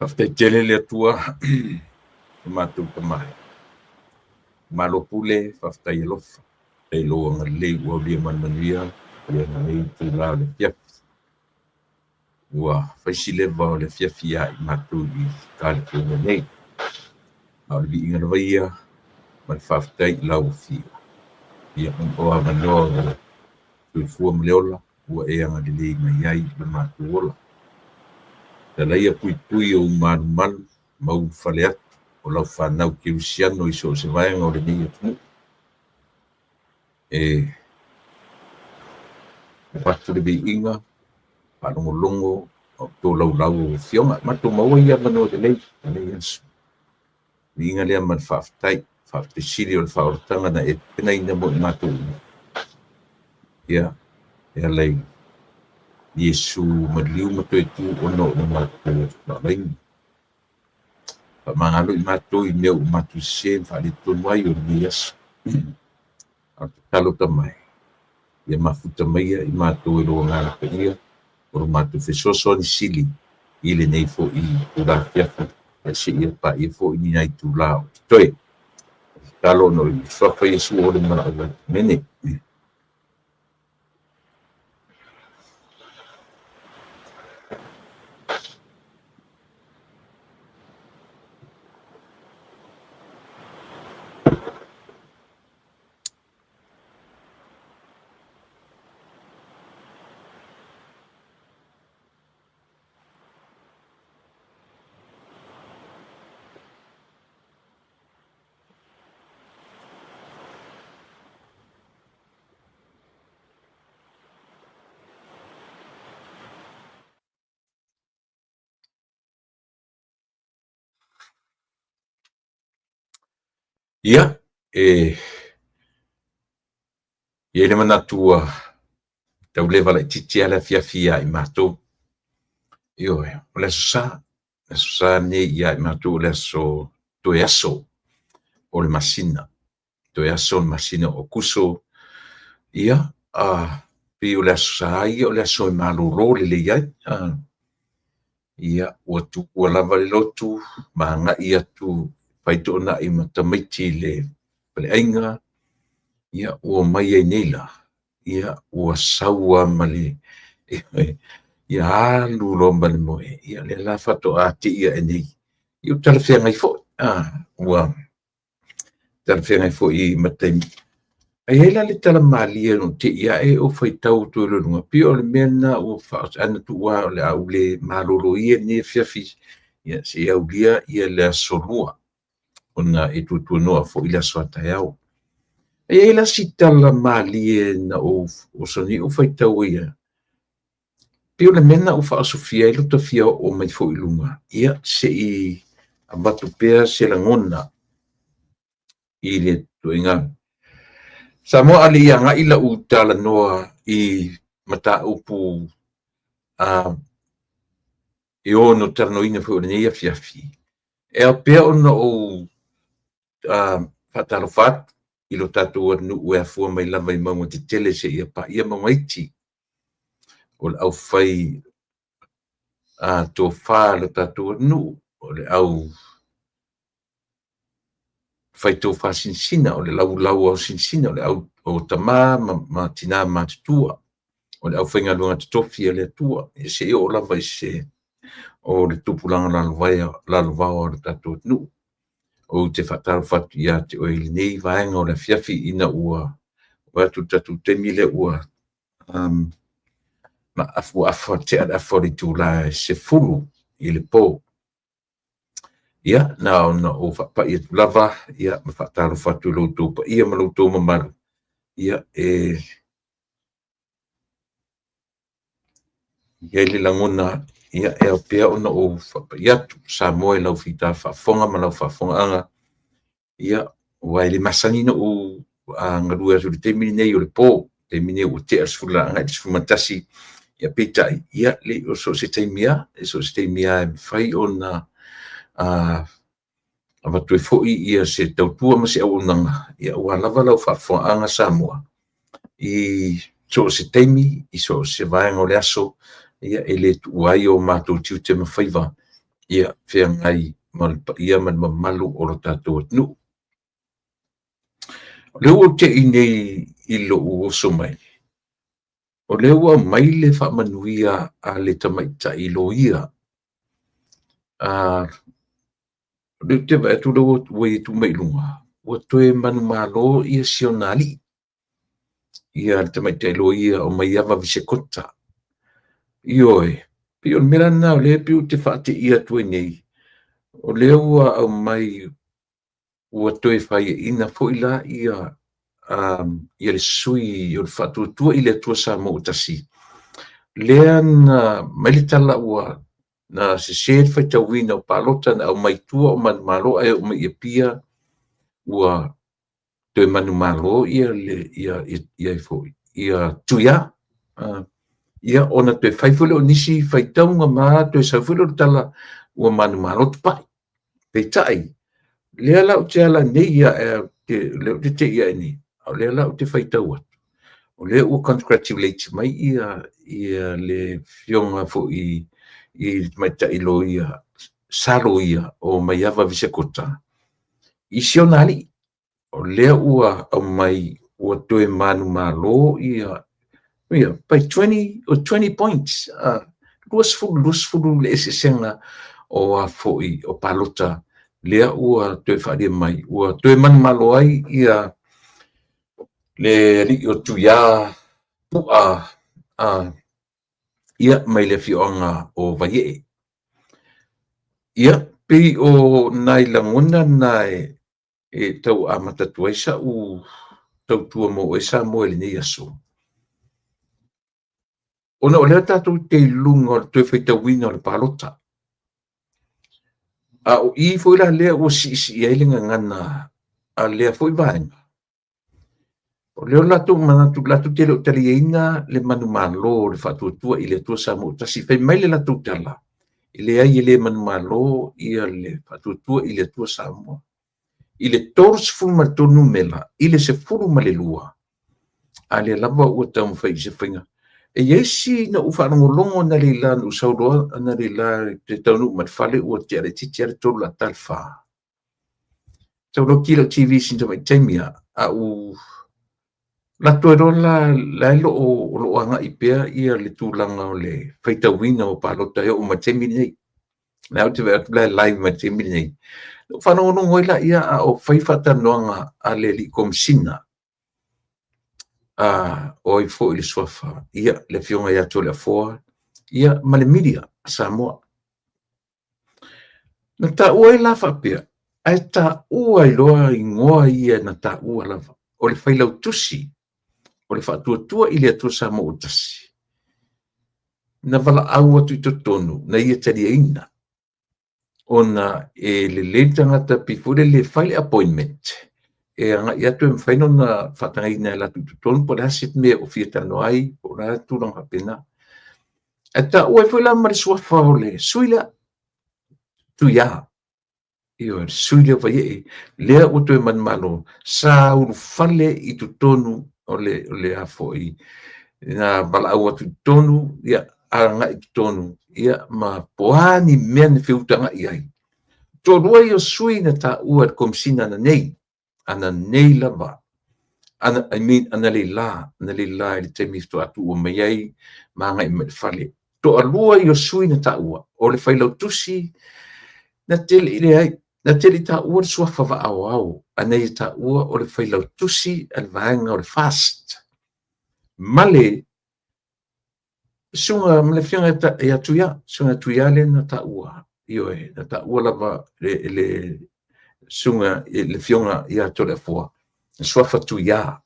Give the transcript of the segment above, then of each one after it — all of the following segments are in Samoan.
Faafetai tele le Atua lo matou Tama e. Malo pule, faafetai alofa, faafetai i lou agalelei ua aulia ma le manuia ia lenei itula o le afiafi. Ua fai si leva o le afiafi ia i matou i California nei. A o le viiga lava ia ma le faafetai i lau Afio. Ia, o avanoa o le soifua ma le ola ua e agalelei mai ai i lo matou ola. Talaia puipui ou malumalu ma ulufale atu o lau fanau kerisiano i so o se vaega o lenei atunuu. E avatu le viiga, faalogologo ma tolaulau lau Afioga. Matou maua ia avanoa lelei i lenei aso. Viiga lea ma le faafetai, faafetai sili o le faaolataga na e tapenaina mo i matou uma. Ia, e ala i Iesu maliu ma toe tu ona o le matou faalaina. Faamagalo i matou i mea ua matou sese ma faaletonu ai o lenei aso. A o le tatalo Tama e, ia mafuta maia i matou e lou Agaga Paia o lo matou fesoasoani sili i lenei foi itula afiafi, ia seia paia foi ni nai itula o totoe. O le tatalo ona o le Suafa Iesu o le valaau ai. Amene. Ia, e i ai le manatu ua tau leva laitiiti lava le afiafi ia i matou. Ioe, o le Aso Sa, le Aso Sa lenei ia i matou o le aso toe aso o le masina. Toe aso o le masina o Aokuso, ia, pei o le Aso Sa ia o le aso e malolo lelei ai. Ia, ua tuua lava le lotu ma agai atu fai toonai ma tamaiti i le faleaiga, ia ua omai ai nei la, ia ua sau lava ma le ia alu loa ma le moe, ia lea la faatoa tei ae nei, ia ua talafeagai foi, ua talafeagai foi ma taimi. Ae i ai la le tala malie na te i ae ou faitau atu ai loa i luga, pei o le mea lena ua faaoso, ana tuu lava o le a ou le malolo ia i lenei afiafi, ia seia aulia le aso Lua, ona e tuatuanoa foi le aso a taeao. E i ai la si tala malie na ou oso nei ou faitau ai ia, pei o le mea lena ua faaosofia ai lota fia oo mai foi i luga, ia se i avatu pea se lagona i le ituaiga. Samoa a le i agai lau talanoa i mataupu e ono talanoaina foi o lenei afiafi, e ao pea ona ou faatalofa atu i lo tatou atunuu e afua mai lava i mauga tetele seia paia mauga iti. O le aufai tofa a lo tatou atunuu, o le au fai tofa sinsina, o le laulau ao sinsina, o le au o tama ma tina matutua, o le aufaigaluega totofi a le Atua, ia seia oo lava i se o le tupulaga lalovaoa o le tatou atunuu. Ou te faatalofa atu ia te oe i lenei vaega o le afiafi ina ua oo atu i le tatou taimi lea ua ua afa tea le afa o le itula e 10 i le po. Ia, na ona ou faapai atu lava, ia, ma faatalofa atu i lo outou paia ma lo outou mamalu, ia, e i ai le lagona, ia, e ao pea ona ou faapai atu, Samoa i lau fita faafofoga ma lau faafofogaaga, ia, aua e le masani ona ou galue atu i le taimi lenei o le po, taimi lenei ua tea le 10 agai i le 11, ia peitai, ia, le so o se taimi lava, so o se taimi lava e mafai ona avatu ai foi ia se tautua ma se auaunaga, ia aua lava lau faafofogaaga Samoa i so o se taimi, i so o se vaega o le aso, ia e le tuua ai o matou tiute ma faiva. Ia feagai ma le paia ma le mamalu o lo tatou atunuu. O lea ua ou te i nei i lou oso mai, o lea ua aumai le faamanuia a le tamaitai loia. O lea ou te vaai atu o lea ua ia tuu mai i luga, ua toe manumalo si ona alii, le tamaitai loia o Maiava Visekota. Ioe, pei o le mea la lena o lea e pei ou te faateia atu ai nei, o lea ua aumai ua toe faiaina foi la ia le sui o le Faatuatua i le Atua Samoa ua Tasi, lea na mai le tala ua na sese le faitauina o palota na aumai tua o manumalo ae oo mai i Apia ua toe manumalo ia le ia ia foi ia Tuia. Ia ona toe fai foi lea o nisi faitauga ma toe sau foi lea o le tala ua manumalo Tupai. Peitai, lea la ou te ala nei ia, lea ou te te i ae nei, a o lea la ou te faitau atu, o lea ua congratulate mai ia le afioga foi i le tamaitai loia, sa loia o Maiava Visekota, i si ona alii. O lea ua aumai ua toe manumalo ia by 20 or 20 points, 20, 20 le eseesega o a foi o palota lea ua toe faaalia mai, ua toe manumalo ai ia le alii o Tuia Pu'a ia mai le afioaga o Vaiee. Ia, pei o nai lagona na e tau amata atu ai sa'u tautua mo oe Samoa i lenei aso. Ona o lea tatou te i luga o le toe faitauina o le palota. A o i foi la lea ua siisii ai le gagana a lea foi vaega, o lea o latou manatu latou te le o taliaina le manumalo o le Faatuatua i le Atua Samoa ua Tasi. Fai mai le latou tala, e leai e le manumalo ia le Faatuatua i le Atua Samoa. I le 33 numera, i le 12, a lea lava ua taumafai i se faiga. E i ai si na ou faalogologo analeila na ou sau loa analeila te taunuu mai le fale ua tea laitiiti lava le 3 o le ata le 4. Sau loa ki lau TV i sina tamai taimi lava, a ou alu atu ai loa la, la e o lo o agai pea ia le tulaga o le faitauina o palota e oo mai le taimi lenei. La ou te vaai atu la e live mai le taimi lenei. Na ou faalogologo ai la ia a o fai faatalanoaga a le alii Komesina, o ai foi le suafa, ia le afioga ia Toleafoa, ia ma le media a Samoa. Na taua ai la faapea, ae taua ai loa igoa ia na taua lava, o le Failautusi o le Faatuatua i le Atua Samoa ua Tasi, na valaau atu i totonu na ia taliaina, ona e lelei le tagata pei foi lele e fai le appointment, e agai atu e mafai ona faatagaina e latou i totonu po o le a se mea o fia talanoa ai, po o le a tulaga faapena. Ae taua ai foi la ma le suafa o le sui lea, Tuia, ioe, le sui lea o Vaiee, lea ua toe manumalo, sa ulufale i totonu o le a foi, na valaau atu i totonu, ia, agai i totonu, ia, ma po o a ni mea na feutagai ai. Toalua ia o sui na taua e le Komesina ananei, ananei lava, I mean, analeila, analeila i le taimi faatoa tuua mai ai ma agai mai i le fale. Toalua ia o sui na taua, o le Failautusi na te leai, na te le i taua le suafa vaaoao, ae na ia taua o le Failautusi a le vaega o le FAST, ma le susuga ma le afioga ia Tuia, susuga Tuia lea na taua, ioe, na taua lava le susuga le afioga ia Toleafoa, le suafa Tuia.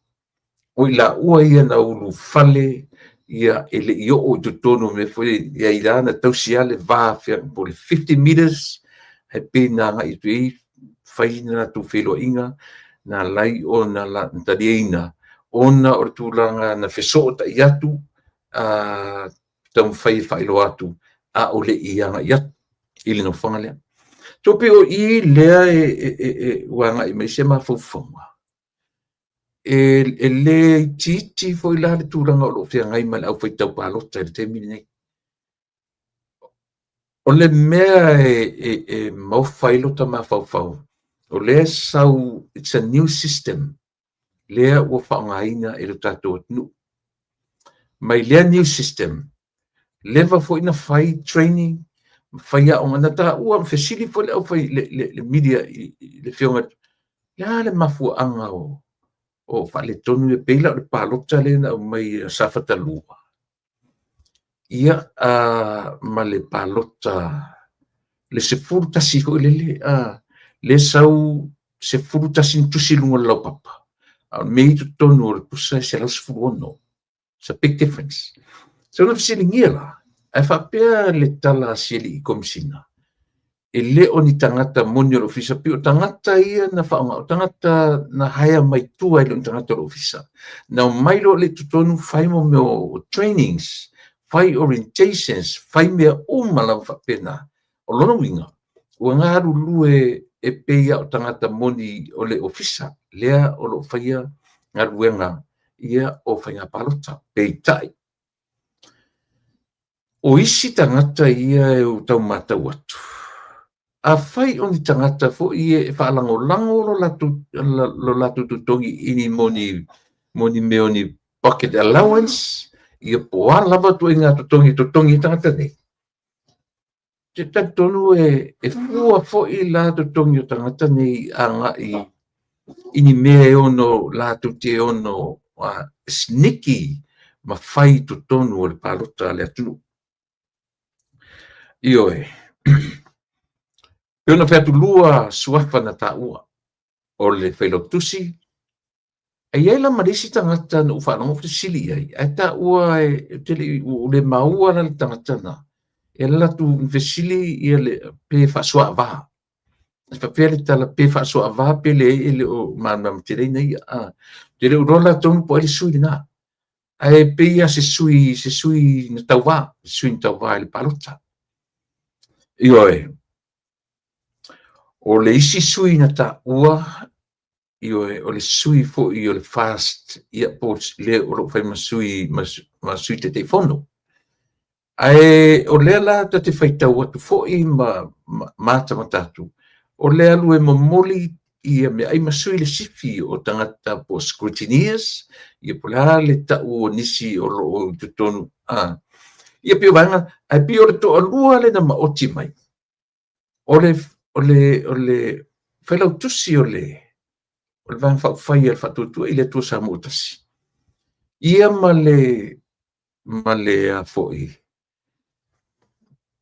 O i laua ia na ulufale ia e le i oo i totonu o mea foi ia i la na tausi lava le va po o le 50 meters, ae pei na agai atu i ai fai na latou feiloaiga, na ala ai ona taliaina, ona o le tulaga na fesootai atu, taumafai e faailoa atu, a o le i agai atu i le nofoaga lea. So pei o i lea ua agai mai se mafaufauga, e le itiiti foi la le tulaga o lo o feagai ma le aufaitau palota i le taimi lenei. O le mea e maofa ai lota mafaufau, o lea e sau, it's a new system lea ua faaaogaina e lo tatou atunuu. Mai lea new system, leva foi na fai training, ma fai aoga, na taua, fesili foi le aufai le media i le afioga, le a le mafuaaga o faaletonu ia, pei la o le palota lea na aumai a Safata 2, ia, ma le palota le 11 foi lele, lea sau 11 ni tusi i luga o le laupapa, a o le mea i totonu o le pusa e 116. It's a big difference. So na fesiligia la, ae faapea le tala a si alii Komesina, e le o ni tagata moni o le ofisa, pei o tagata ia na faaaoga, o tagata na hire mai tua e le o ni tagata o le ofisa. Na omai loa lea i totonu fai mo mea o trainings, fai orientations, fai mea uma lava faapena. O lona uiga, ua galulue e pei lava o tagata moni o le ofisa, lea o lo o faia galuega ia o faiga palota. Peitai, o isi tagata ia e ua tau matau atu, afai o ni tagata foi ia e faalagolago lo latou totogi i ni moni mea o ni pocket allowance, ia po o a lava ituaiga totogi e totogi ai tagata nei, te talitonu e fua foi la totogi o tagata nei agai i ni mea e ono latou te ono sneaky ma fai i totonu o le palota a le atunuu. Ioe. Pei ona fai atu lua suafa na taua, o le Failautusi, e i ai la ma le isi tagata na ou faalogo fesili i ai, ae taua e te le i, ua ou le maua la le tagata na, e alu atu fesili ia le, pe faasoaava. E faapea le tala pe faasoaava pe leai e le o malamalama tele ina ia. Te le o iloa la tonu po o ai le sui lena. Ae pei lava se sui, se sui na tauva, se sui na tauva i le palota. Ioe, o le isi sui na taua, ioe, o le sui foi o le FAST, ia po o le o lo o fai ma sui, ma sui Taitaifono. Ae o lea la ta te faitau atu foi ma matamata atu, o le alu e momoli ia meaai ma sui le sifi o tagata po o scrutineers, ia po o le a le tau o nisi o lo o i totonu, ia pei o vaega, ae pei o le toalua lea na maoti mai, o le Failautusi o le Vaega Faaupufai a le Faatuatua i le Atua Samoa Tasi, ia ma le a foi,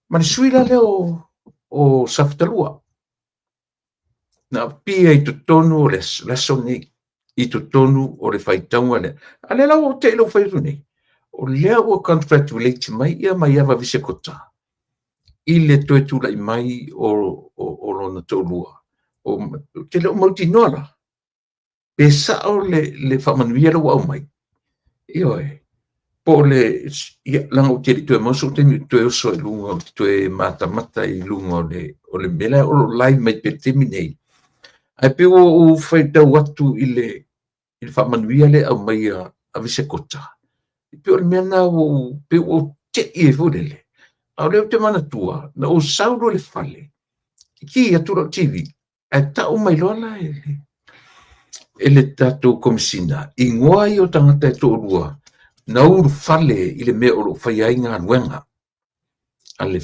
ma le sui la lea o Safata 2, na apia i totonu o le aso nei, i totonu o le faitauga lea. A lea la ua te i lou fai atu nei, o lea ua congratulate mai ia Maiava Visekota i le toe tulai mai o lona toalua. Ou te le o mautinoa la, pe sao le faamanuia lea ua aumai. Ioe, po o le, ia, leaga ou te le i toe maua sou taimi ou te toe oso ai i luga, ou te toe matamata i luga o le mea lea o lo o live mai pea i le taimi nei. Ae pei ua ou faitau atu i le faamanuia lea e aumai a Visekota, e pei o le mea lena ua ou, pei ua ou tei ai foi lele. A o lea ou te manatua, na ou sau loa i le fale, ki atu lau TV, ae tau mai loa la e le tatou Komesina igoa ia o tagata e toalua na ulufale i le mea o lo o faia ai galuega a le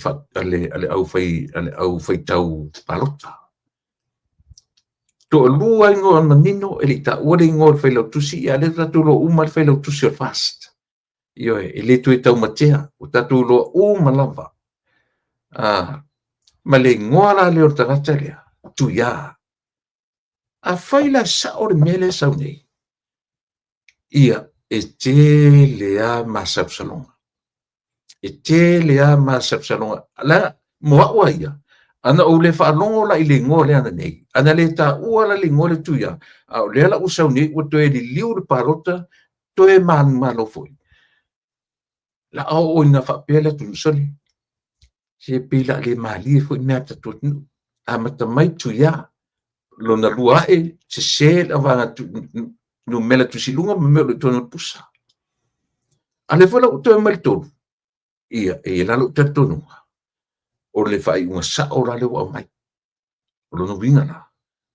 aufaitau palota. Toalua igoa manino, e le i taua le igoa o le Failautusi, ia a o lea tatou iloa uma le Failautusi o le FAST. Ioe, e le toe taumatea, ua tatou iloa uma lava. Ma le igoa la lea o le tagata lea, Tuia. Afai la sao le mea lea e sau nei, ia, e tele lava masalosaloga. E tele lava masalosaloga. Leaga, mo au a ia, ana ou le faalogo la i le igoa lea ananei, ana le taua la le igoa lea Tuia, a o lea la ua sau nei, ua toe liliu le palota, toe manumalo foi. La a oo ina faapea le atunuu, sole, se pei la le malie foi mea a le tatou atunuu. Amata mai Tuia, lona lua ae, sese le vaega numera tusi luga ma mea o lo o i totonu o le pusa. A o lea foi la ua toe mai le tolu, ia, e i ai la lou talitonuga. O le faaiuga sao la lea ua aumai. O lona uiga la,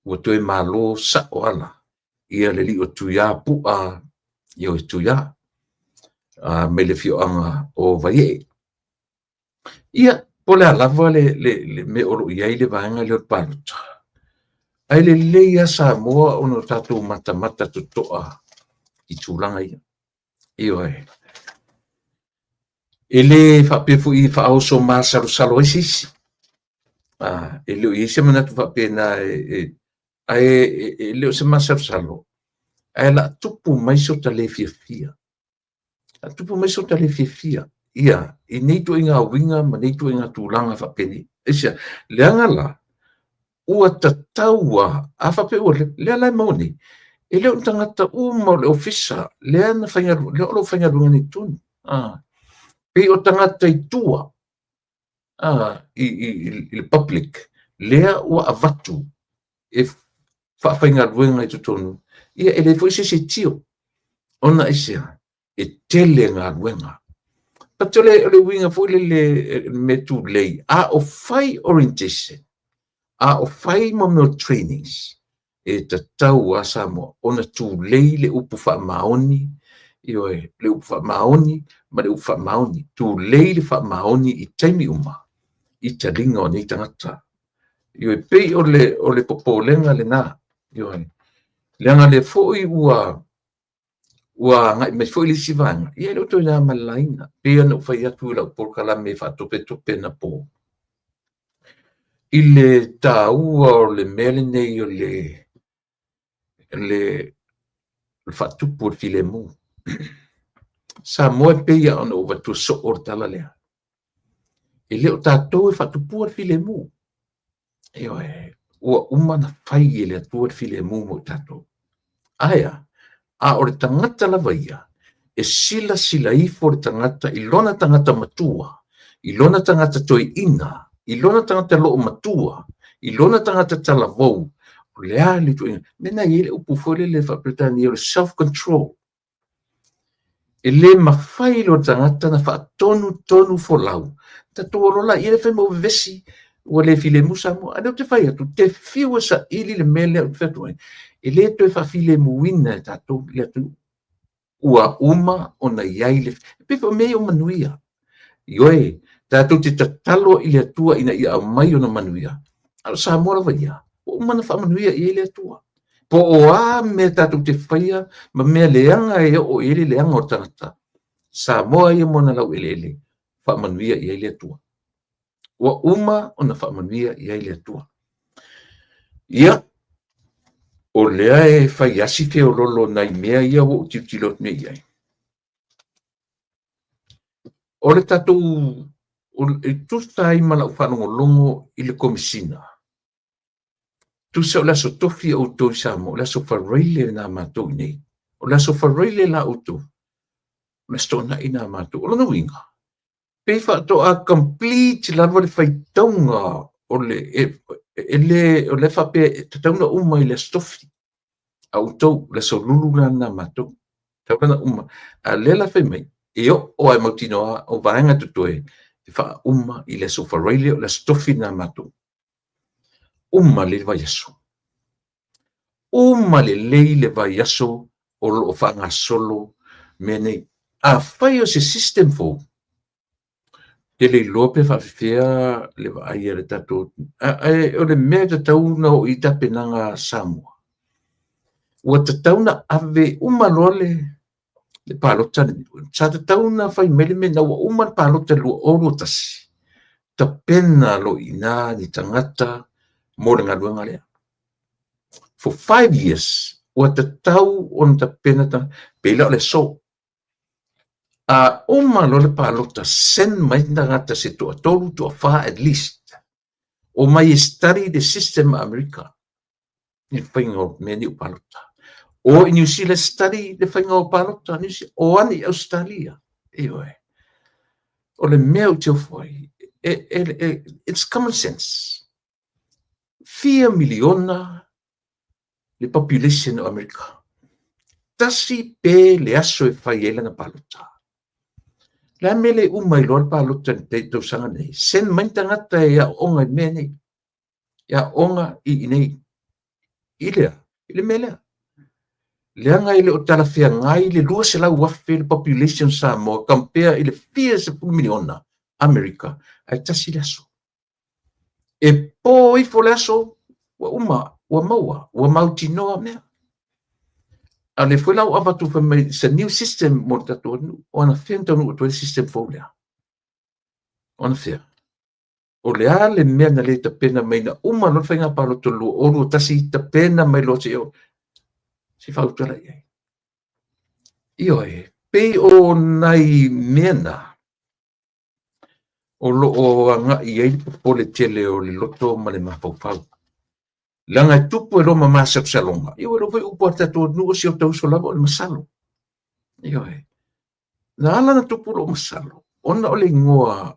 ua toe malo sao lava la ia le alii o Tuia Pu'a, ioe, Tuia, mai le afioaga o Vaiee. Ia, po o le a lava le, le, le mea o lo o i ai le vaega lea o le palota, ae lelei lava Samoa ona o tatou matamata totoa i tulaga ia. Ioe. E le faapea foi e faaoso masalosalo ai se isi. E le o i ai se manatu faapena e, ae e le o se masalosalo, ae la tupu mai so ta le fiafia. La tupu mai so ta le fiafia. Ia, i nei ituaiga uiga ma nei ituaiga tulaga faapenei. Aisea? Leaga la, ua tatau lava, a faapea ua lea la e maua nei, e le o ni tagata uma o le ofisa lea na faigaluega, lea o lo o faigaluega nei i totonu. Pei o tagata i tua i le public lea ua avatu e faafaigaluega i totonu, ia e leai foi se isi e tio. Ona aisea? E tele galuega. But o le uiga foi lele mea tulei, a o fai orientation, a o fai mo mea o trainings, e tatau lava Samoa ona tulei le upu faamaoni, ioe, le upu faamaoni ma le upu faamaoni. Tulei le faamaoni i taimi uma i taliga o nei tagata. Ioe, pei o le popolega lena. Ioe, leaga lea foi ua agai mai foi le isi vaega, ia e le o toe na ma le laina. Pei ona ou fai atu i lau polokalame faatopetope anapo, i le taua o le mea lenei o le faatupu o le filemu. Samoa e pei ona ou avatua soo le tala lea. E le o tatou e faatupua le filemu. Ioe, ua uma ona fai e le Atua le filemu mo i tatou. Ae a? A o le tagata lava ia, e silasila ifo le tagata i lona tagata matua, i lona tagata toeaina, i lona tagata loomatua, i lona tagata talavou, o le a le ituaiga mea na i ai le upu foi lele faa-Peretania o le self control. E le mafai loa le tagata na faatonutonu folau. Tatou o loa laia le fai ma ou vevesi, ua le filemu Samoa. A lea ou te fai atu, te fiu e saili le mea lea ou te fai atu ai, e le toe faafilemuina e tatou le atunuu. Ua uma ona i ai le... E pei foi o mea ia o manuia. Ioe, tatou te tatalo i le Atua ina ia aumai ona manuia. A o Samoa lava ia, ua uma ona faamanuia i ai le Atua. Po o a mea tatou te faia ma mea leaga e oo i ai le leaga o le tagata, Samoa ia ma ona laueleele, faamanuia i ai le Atua. Ua uma ona faamanuia i ai le Atua. Ia, o lea e fai asi feololo nai mea ia ua ou tilotilo atu nei i ai. O le tatou, e tusa ai ma lau faalogologo i le Komesina, tusa o le aso Tofi a outou i Samoa, o le aso Faraile lena a matou i inei. O le aso Faraile la outou, o le aso Toonai lena a matou. O lona uiga, pei faatoa complete lava le faitauga o le, e le, o le faapea e tatau ona uma i le aso Tofi a outou, le aso Lulu la lena a matou. Tatau ona uma. A lea la fai mai, e oo lava e mautinoa o vaega totoe e faauma i le aso Faraile, o le aso Tofi lena a matou. Uma lelei le vaiaso. Uma lelei le vaiaso o lo o faagasolo mea nei. Afai o se system fou, te le iloa pe faafefea le vaai a le tatou... Ae o le mea e tatau ona oo i ai tapenaga a Samoa, ua tatau ona ave uma loa le palota lenei. Sa tatau ona fai mai le mea lena ua uma le palota i le 2021, tapena loa i ina ni tagata mo le galuega lea. For 5 years, ua tatau ona tapena tagata, pei la o le aso. A uma loa le palota, send mai tagata se toatolu, toafa at least, omai e study the system a Amerika i le faiga o mea nei o palota. O i New Zealand study le faiga o palota New Zealand, o ane i Australia. Ioe. O le mea ou te ofo ai, it's common sense. Fia miliona le population o Amerika. Tasi pe le aso e fai ai lana palota. Le a mea le uma ai loa le palota i le tausaga lenei? Send mai ni tagata e aooga i mea nei. E aooga i inei. I le a? I le mea lea. Leaga e le o talafeagai le 200,000 le population Samoa compare i le fia 10 miliona Amerika, ae tasi le aso. E po ifo le aso, ua uma, ua maua, ua mautinoa mea. A o lea foi la ua avatu fai mai it's a new system mo le tatou atunuu. O anafea na taunuu atu ai le system fou lea? O anafea? O le a le mea na le tapena mai na uma loa le faiga palota o le 2021, tapena mai loa seia se i faautala i ai. Ioe, pei o nai mea na o lo o agai i ai le popole tele o le loto ma le mafaufau. Leaga e tupu e loa ma masalosaloga, ia ua iloa foi upu a le tatou atunuu o si o ta uso lava o le masalo. Ioe. Na ala ona tupu lou masalo, ona o le igoa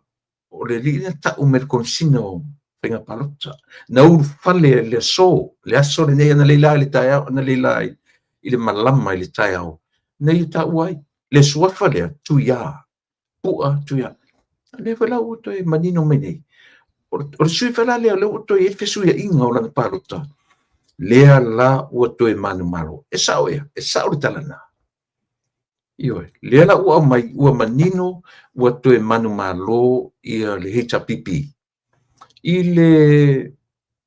o le alii na tau mai le Komesina o Faiga Palota. Na ulufale le aso, le aso lenei analeila i le taeao, analeila i le malama i le taeao, na ia taua ai. Le suafa lea, Tuia, Pu'a Tuia. O lea foi la ua toe manino mai nei. O le sui foi la lea, o lea ua toe i ai le fesuiaiga o lana palota, lea la ua toe manumalo. E sao ea, e sao le tala lena. Ioe, lea la ua aumai, ua manino, ua toe manumalo ia le HRPP i le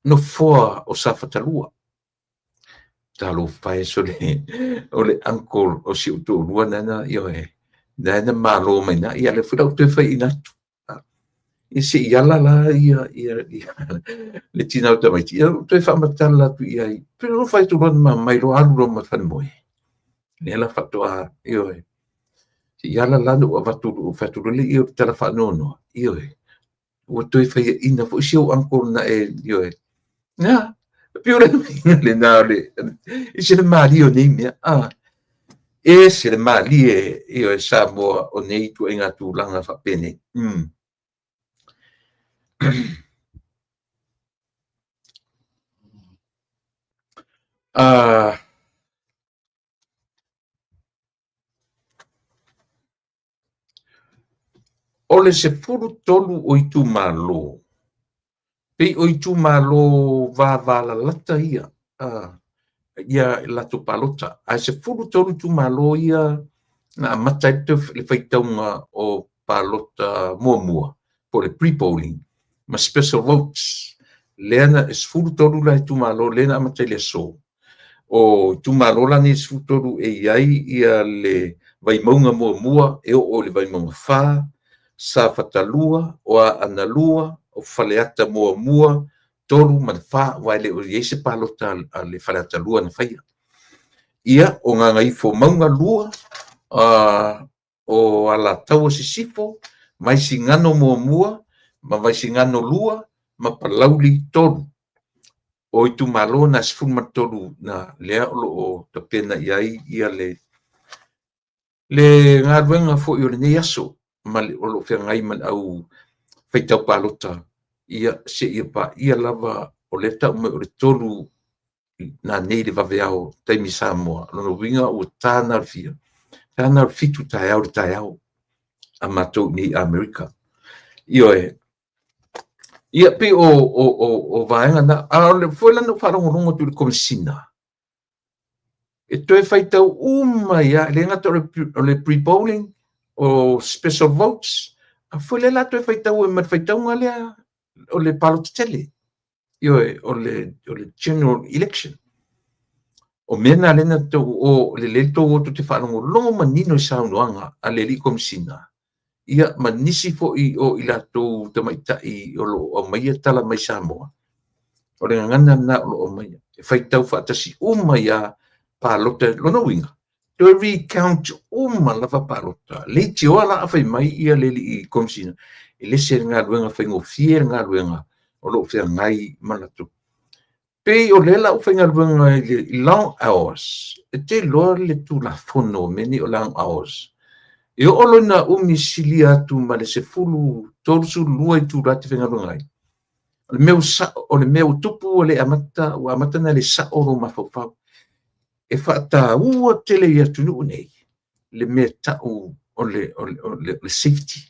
nofoa o Safata 2. Talofa e sole, o le uncle o si ou toalua na, ioe, na na malo mai na, ia lea foi la ua toe faiaina atu. Ia se i ala la ia, ia, ia le tina o tamaiti, ia ua toe faamatala atu i ai. Pe loa fai atu loa na mai loa alu loa ma le falemoe. Lea la faatoa, ioe, se i ala la na ua avatu, fai atu loa lea i o le tala faanoanoa, ioe, ua toe faiaina foi si ou uncle na e, ioe, na, pei o le lena o le, e ese le malie o nei mea, a, ese le malie, ioe, Samoa o nei ituaiga tulaga faapenei. O le 13 o itumalo, pei o itumalo vavalalata ia, ia latou palota, ae 13 itumalo ia na amata ai le faitauga o palota muamua, po o le pre-polling ma special votes. Lea na 13 la itumalo lea na amata i le aso. O itumalo la nei 13 e i ai ia le Vaimauga muamua e oo i le Vaimauga 4, Safata 2, o Aana 2, o Faleata muamua, 3 ma le 4, aua e le o i ai se palota a le Faleata 2 na faia. Ia, o Gagaifomauga 2, o Alataua Sisifo, Vaisigano muamua, ma Vaisigano 2, ma Palauli 3. O itumalo na 13 na lea o lo o tapena i ai ia le galuega foi o lenei aso, ma le, o lo o feagai ma le au faitau palota, ia seia paia lava o lea tau mai o le 3 na nei le vaveao taimi Samoa. Lona uiga ua ta na o le fia, ta na o le 7 taeao le taeao a matou nei Amerika. Ioe, ia pei o vaega na, a o le foi la na ou faalogologo atu i le Komesina, e toe faitau uma ia, e le gata o le pre-polling, o special votes, a foi lea la toe faitau ai ma le faitauga lea o le palota tele, ioe, o le general election. O mea na lea na tou o, lelei tou o tou te faalogologo manino i saunoaga a le alii Komesina, ia ma nisi foi o i latou tamaitai o lo o aumaia tala mai Samoa. O le gagana lena o lo o aumaia, e faitau faatasi uma ia palota, lona uiga, toe recount uma lava palota. Leitioa la a fai mai ia le alii Komesina, e le se galuega faigofie le galuega o lo o feagai ma latou. Pei o lea la ua faigaluega i le long hours, e te iloa le Tulafono o mea nei o long hours. E oo loa ina umi silia atu ma le 10, 32 itula e te faigaluega ai. O le mea ua sao, o le mea ua tupu ua le amata, ua amata ona le sao lou mafaufau. E faataua tele i atunuu nei le mea tau o le, o le, o le, o le safety.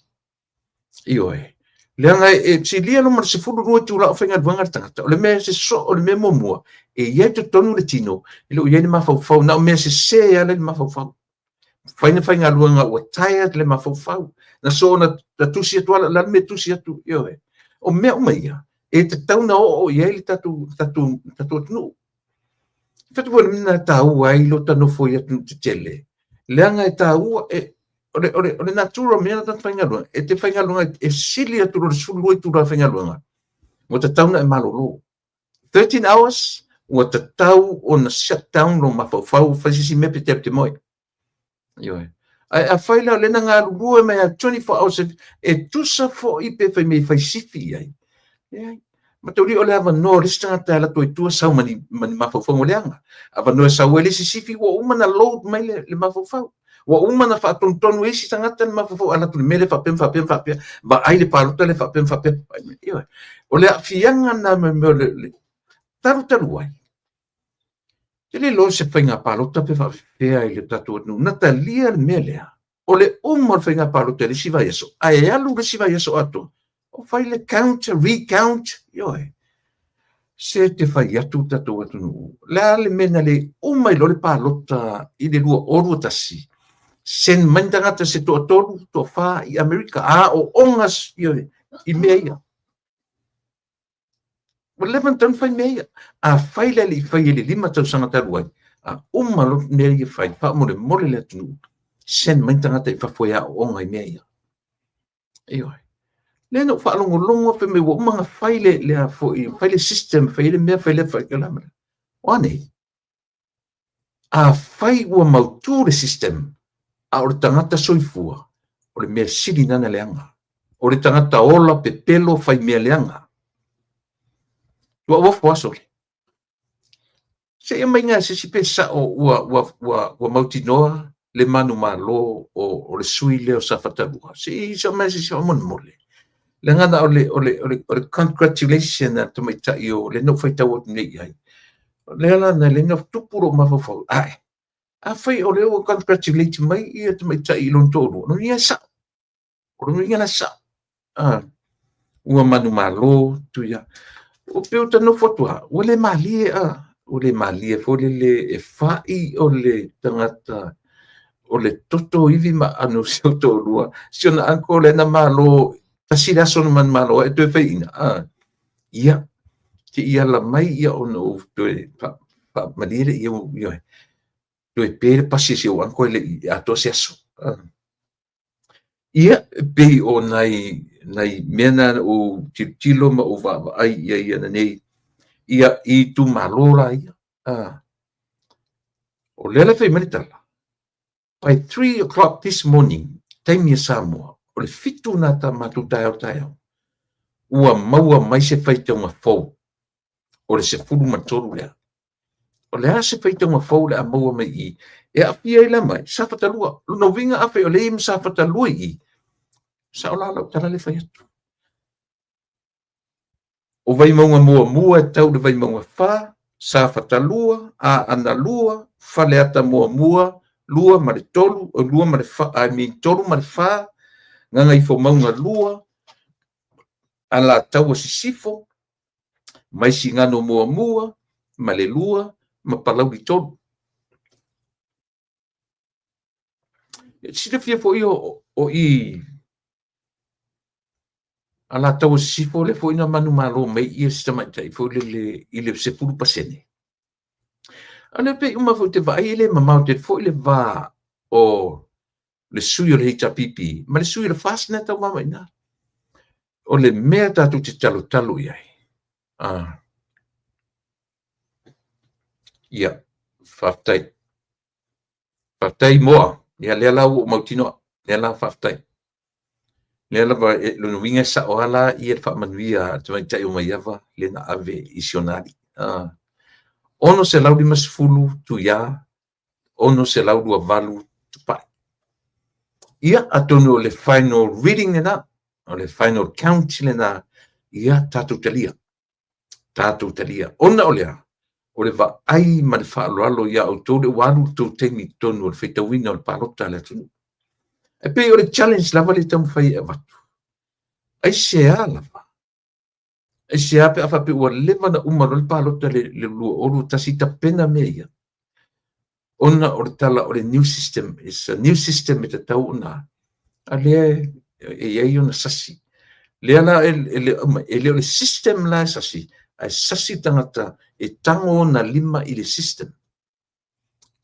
Ioe. Leaga e silia lo ma le 12 itula o faigaluega le tagata. O le mea se so, o le mea muamua, e i ai totonu le tino, e le o i ai le mafaufau, na o mea sese lava le mafaufau. Fai na faigaluega ua tired le mafaufau. Na so na, na tusi atu ala, la le mea tusi atu, ioe. O mea uma ia, e tatau na oo i ai le tatou, tatou, tatou atunuu. Fatu foi le mea na taua ai lo ta nofo i atunuu tetele. Leaga e taua, e, o le, o le, o le natura o mea na tagata faigaluega, e te faigaluega e sili atu lo le 12 itula faigaluega, ua tatau na e malolo. 13 hours, ua tatau ona shut down lo mafaufau, fai se isi mea pe te alu te moe. Ioe. Ae afai la o lea na galulue mai a 24 hours e tusa foi pe fai mai fai sifi i ai. Leai. Mataulia o le avanoa o le isi tagata e alu atu ai i tua sau ma ni, ma ni mafaufauga leaga. Avanoa e sau ai le isi sifi ua uma na load mai le, le mafaufau. Ua uma na faatonutonu e isi tagata le mafaufau alu atu le mea lea faapea ma faapea ma faapea. Vaai le palota lea faapea ma faapea. Ioe. O le aafiaga lena ma mea o le, le talu talu ai. Te le iloa se faiga palota pe faapefea i le tatou atunuu. Na talia le mea lea. O le uma o le faiga palota i le isi vaiaso, ae alu le isi vaiaso atoa, o fai le count, recount, ioe. Se te fai atu le tatou atunuu. Le a le mea na le uma ai loa le palota i le 2021, send mai ni tagata se toatolu, toafa i Amerika, aooga, ioe, i mea ia. Ua leva ona tatau ona fai mea ia. Afai la e le i faia i le 5 tausaga talu ai, a uma loa mea ia fai, faamolemole le atunuu, send mai tagata i fafo e aooga i mea ia. Ioe. Lea na ou faalogologo fai mai ua uma ona fai le, le a foi, fai le system, fai le mea, fai le fai le mea. O a nei? Afai ua mautu le system, a o le tagata soifua, o le mea sili lena na leaga. O le tagata ola, pepelo, fai mea leaga. Ua uafu aso le. Se i aumai se isi pe sao ua, ua, ua, ua mautinoa le manumalo o, o le sui lea o Safata 2. Se i aumai se isi faamolemole. Leaga na o le, o le, o le, o le congratulation a le tamaitai o lea na ou faitau atu nei i ai. O lea la na lea na tupu lou mafaufau. Ae, afai o lea ua congratulate mai ia tamaitai i lona toalua, lona uiga e sao. O lona uiga la e sao. Ah, ua manumalo Tuia. O pei o ta nofo atu lava, ua le malie a, ua le malie foi lele e fai o le tagata o le toto ivi ma aano o si ou toalua, si ona uncle lea na malo, tasi le aso na manumalo ai e toe faiaina, a, ia, se i ala mai ia ona ou toe faamalie lea ia, toe pe le pasi a si ou uncle e le i atoa se aso. Ia, e pei o nai, nai mea na na ou tilotilo ma ou vaavaai i ai ananei, ia, i itumalo la ia. Ah. O lea la e fai mai le tala, by 3 o'clock this morning, taimi a Samoa, o le 7 na ta matou taeao taeao, ua maua mai se faitauga fou o le 13 lea. O le a se faitauga fou o le a maua mai i i? E aafia ai la mai Safata 2. Lona uiga afai o lea e i ai ma Safata 2 i i, sao la lau tala lea e fai atu. O Vaimauga muamua e tau i le Vaimauga 4, Safata 2, Aana 2, Faleata muamua, 2 ma le 3, 2 ma le 4, I mean 3 ma le 4, Gagaifomauga 2, Alataua Sisifo, Vaisigano muamua ma le 2 ma Palauli 3. E silafia foi o, o i Alataua Sisifo lea foi na manumalo mai ia si tamaitai foi lele i le 10%. A lea pei uma foi te vaai e le mamao tele foi le va o le sui o le HRPP ma le sui o le FAST na tau mama ina. O le mea tatou te talotalo i ai. Ah. Ia, faafetai. Faafetai Moa. Ia lea la ua ou mautinoa. Lea la faafetai. Lea lava e, lona uiga e sao lava la ia le faamanuia a le tamaitai o Maiava lea na ave i si ona alii. Ah. 650 Tuiā, 628 Tupai. Ia, atonu o le final reading lena, o le final count lena, ia tatou talia. Tatou talia. Ona o le a? O le vaai ma le faaaloalo iā outou lea ua alu le tou taimi i totonu o le faitauina o le palota a le atunuu. E pei o le challenge lava lea e taumafai e avatu. Aisea lava? Aisea pe a faapea ua leva ona uma loa le palota i le 2021 tapena mea ia? Ona o le tala o le new system, it's a new system e tatau ona, a lea e i ai ona sasi. Lea la e le o le system la e sasi, ae sasi le tagata e tago ona lima i le system.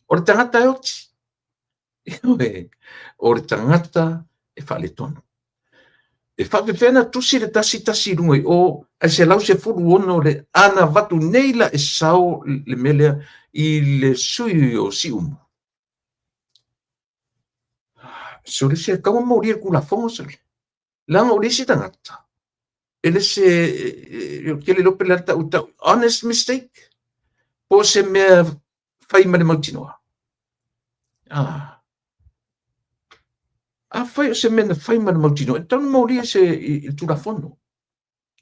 O le tagata e oti. Ioe, o le tagata e faaletonu. E faapefea ona tusi le 1 1 i luga i o, ae 116 le ana avatu nei la e sao le mea lea i le sui o Siumu. Sole se tatau ona molia le Tulafono sole. Leaga o le isi tagata, e le se, ou te le iloa pe o le a le tau, tau honest mistake, po o se mea fai ma le mautinoa. Ah. Afai o se mea na fai ma le mautinoa, e tatau ona molia se i le Tulafono.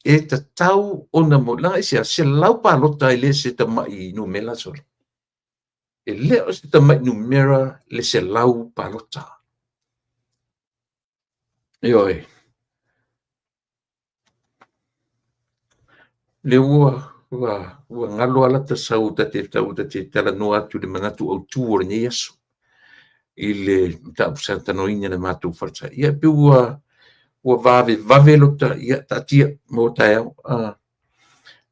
E tatau ona molia, leaga aisea, 100 palota e le se tamai numera sole. E le o se tamai numera le 100 palota. Ioe. Lea ua ua ua galo lava lata sau ta te tau ta te talanoa atu i le manatu autu o lenei aso i le mataupu sa talanoaina i le matou falesa. Ia pei ua ua vavevave lota, ia taatia mo taeao.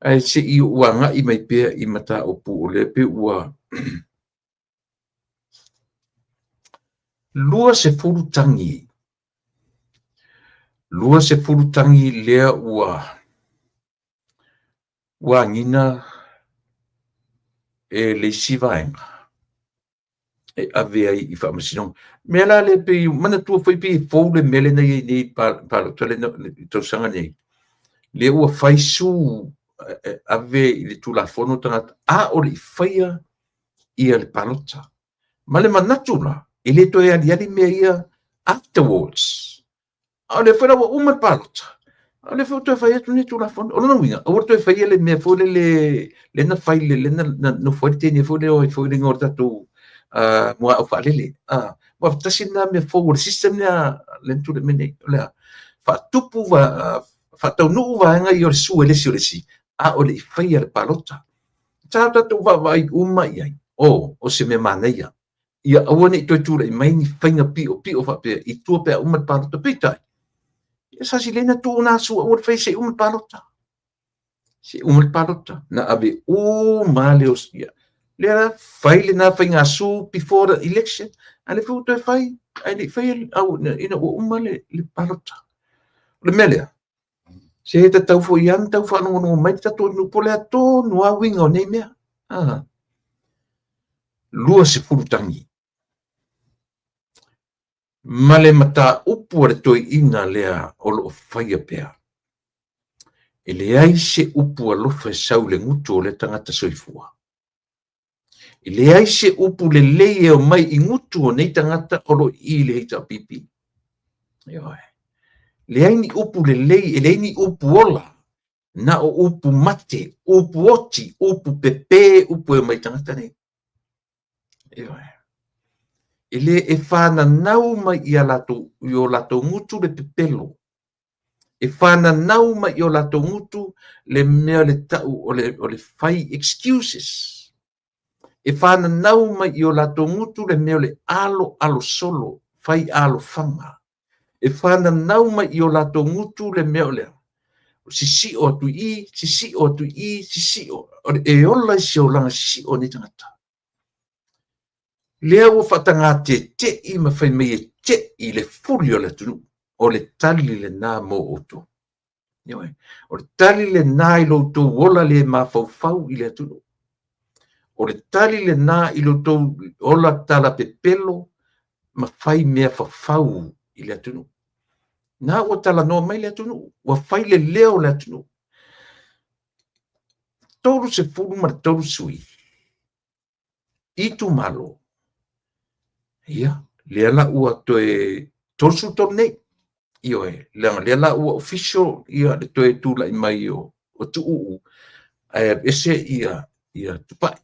Ae se i ou agai mai pea i mataupu o lea pei ua 20 tagi, 20 tagi lea ua ua agiga e le isi vaega e ave ai i faamasinoga. Mea la lea pei, manatua foi pei e fou le mea lea na i ai nei i palota lea i tausaga nei, lea ua fai sue e ave i le Tulafono tagata a o le i faia ia le palota. Ma le manatu la, e le toe aliali mea ia afterwards. A o lea foi la ua uma le palota, a o lea foi ua toe fai atu lenei Tulafono. O lona uiga, aua le toe faia le mea foi lele lea na fai lea na nofo ai le teine foi lea o ai foi le igoa o le tatou muaau faalele. Aua tasi lena mea fou o le system lea lea na tulai mai nei. O le a? Faatupu faataunuu vaega ia o le sue e le isi o le isi, a o le i faia le palota. Sa tatou vaavaai uma i ai, o se mea manaia, ia aua ne i toe tulai mai ni faiga piopio faapea i tua pe a uma le palota. Peitai, ia sa sileni na tuu na asu aua le faia se i uma le palota. Se i uma le palota, na ave uma lava le ia. Lea la, fai lena faiga sue before the election, a o lea foi ua toe fai, ae le i faia ina ua uma le palota. O le mea lea, se tatau foi lava ona tau faalogologo mai le tatou atunuu po o le a tonu lava uiga o nei mea. 20 tagi. Ma le mataupu a le toeaina lea o lo o faia pea. E leai se upu alofa e sau i le gutu o lea tagata soifua. E leai se upu lelei e omai i gutu o nei tagata o lo o i i le HRPP. Ioe. Leai ni upu lelei, e leai ni upu ola, na o upu mate, upu oti, upu pepē, upu e omai i tagata nei. Ioe. E le e whananau mai i a latou, i o latou gutu le pepelo. E whananau mai i o latou gutu le mea le tau o le fai excuses. E whananau mai i o latou gutu le mea o le alo alo solo, fai alofaga. E whananau mai i o latou gutu le mea o le sisio atu i i, sisio atu i i, sisio. E ola i se olaga sisio o nei tagata. Lea ua faatagatetei ma fai mai e tei le fuli o le atunuu. O le tali lena mo outou. Ioe. O le tali lena i lo outou ola le mafaufau i le atunuu. O le tali lena i lo outou ola talapepelo ma fai mea fafau i le atunuu. Na ua talanoa mai le atunuu, ua fai le leo o le atunuu. 33 sui itumalo. Ia, lea la ua toe 33 nei. Ioe, leaga lea la ua official ia le toe tulai mai o Tuuu ae aveese ia ia Tupai.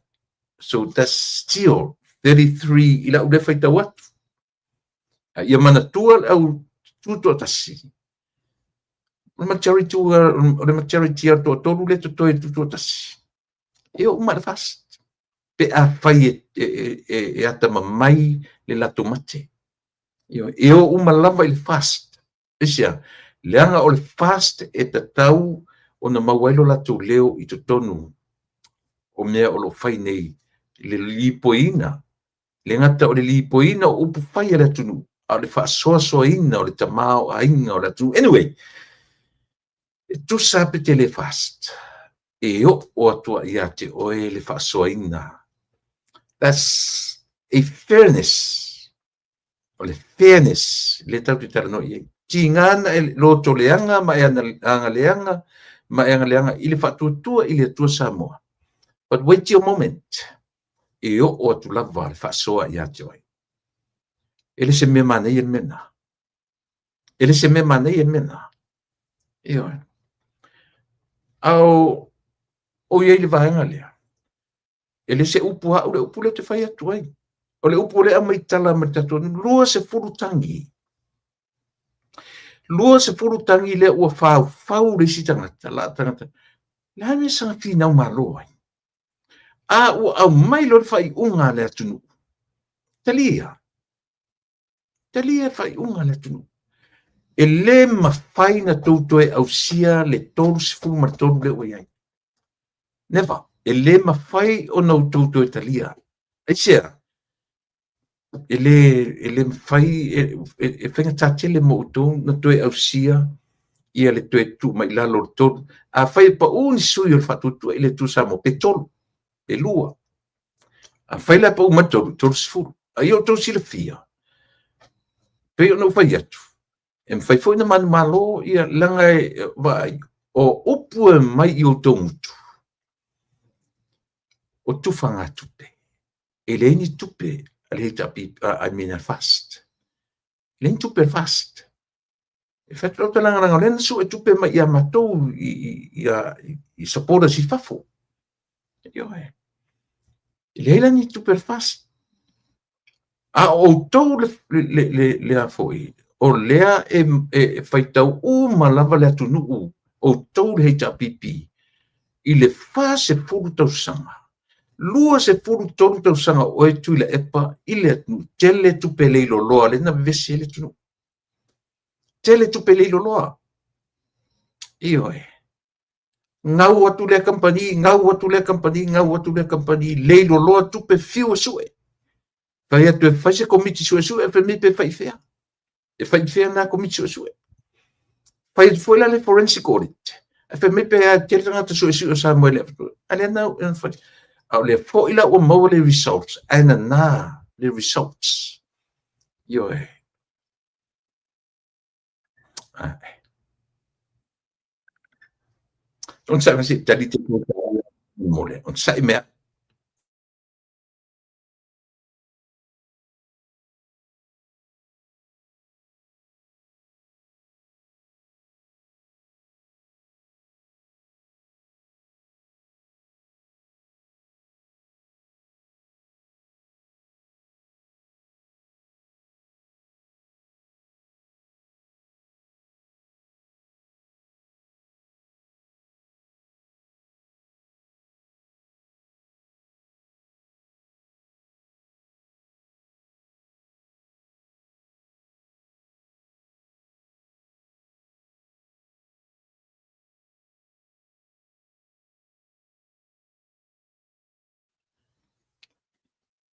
So that's still 33 i lau lea faitau atu. A ia manatua le au tutoatasi, o le majority o le majority a toatolu lea totoe tutoatasi, e oo uma i le FAST pe afai e atamamai le latou mate. E o uma lava i le FAST. Aisea? Leaga o le FAST e tatau ona maua ai lo latou leo i totonu o mea o lo o fai nei i le lipoiina, le gata o le lipoiina o upu fai a le atunuu, a o le faasoasoaina o le tamaoaiga o le atunuu. Anyway, e tusa pe te le FAST, e oo atu lava ia te oe le faasoaina. That's a fairness. O le fairness lea tatou te talanoa i ai. Tiga na e lotoleaga ma e agaleaga ma e agaleaga i le faatuatua i le Atua Samoa. But wait your moment. E oo atu lava le faasoa ia te oe. E le se mea manaia le mea lena. E le se mea manaia le mea lena. Ioe. A o i ai le vaega lea. E le se upu a au le upu lea ou te fai atu ai. O le upu lea aumai tala mai le tatou 20 tagi. 20 tagi lea ua faufau le isi tagata, la tagata. Le a le saga finau malo ai. A ua aumai loa le faaiuga a le atunuu. Talia. Talia le faaiuga a le atunuu. E le mafai na tou toe ausia le 33 lea ua i ai. Never. E le mafai ona outou toe talia. Aisea? E le, e le mafai, e faigata tele mo outou na toe ausia ia le toe tuu mai i lalo o le tolu. Afai e pau ni sui o le Faatuatua i le Atua Samoa, pe tolu, pe lua. Afai la e pau mai le tolu, 30. A ia outou silafia, pei ona ou fai atu, e mafai foi ona manumalo ia leaga e vaai, o upu e mai i outou gutu, o tufagatupe. E leai ni tupe a le HRPP, I mean a le FAST. E leai ni tupe a le FAST. E fai atu lau talaga leaga o lea na sue tupe mai ia matou i supporters i fafo. Ioe. E leai la ni tupe a le FAST. A o outou le a foi, o lea e faitau uma lava le atunuu, outou le HRPP, i le 40 tausaga, 23 tausaga o oe Tuilaepa i le atunuu, tele tupe leiloloa lea na vevesi ai le atunuu. Tele tupe leiloloa. Ioe. Gau atu lea kamupani, gau atu lea kamupani, gau atu lea kamupani, leiloloa tupe fiu e sue. Fai atu e fai se komiti suesue, fai mai pe fai i fea. E fai i fea nā komiti suesue. Fai atu foi la le forensic audit. Ae fai mai pe a tele tagata suesue o Samoa e le A lea na fai. A o lea foi la ua maua le results, ae nana le results. Ioe. Ae. Onosai mai se i tali te mo le. Onosai mea.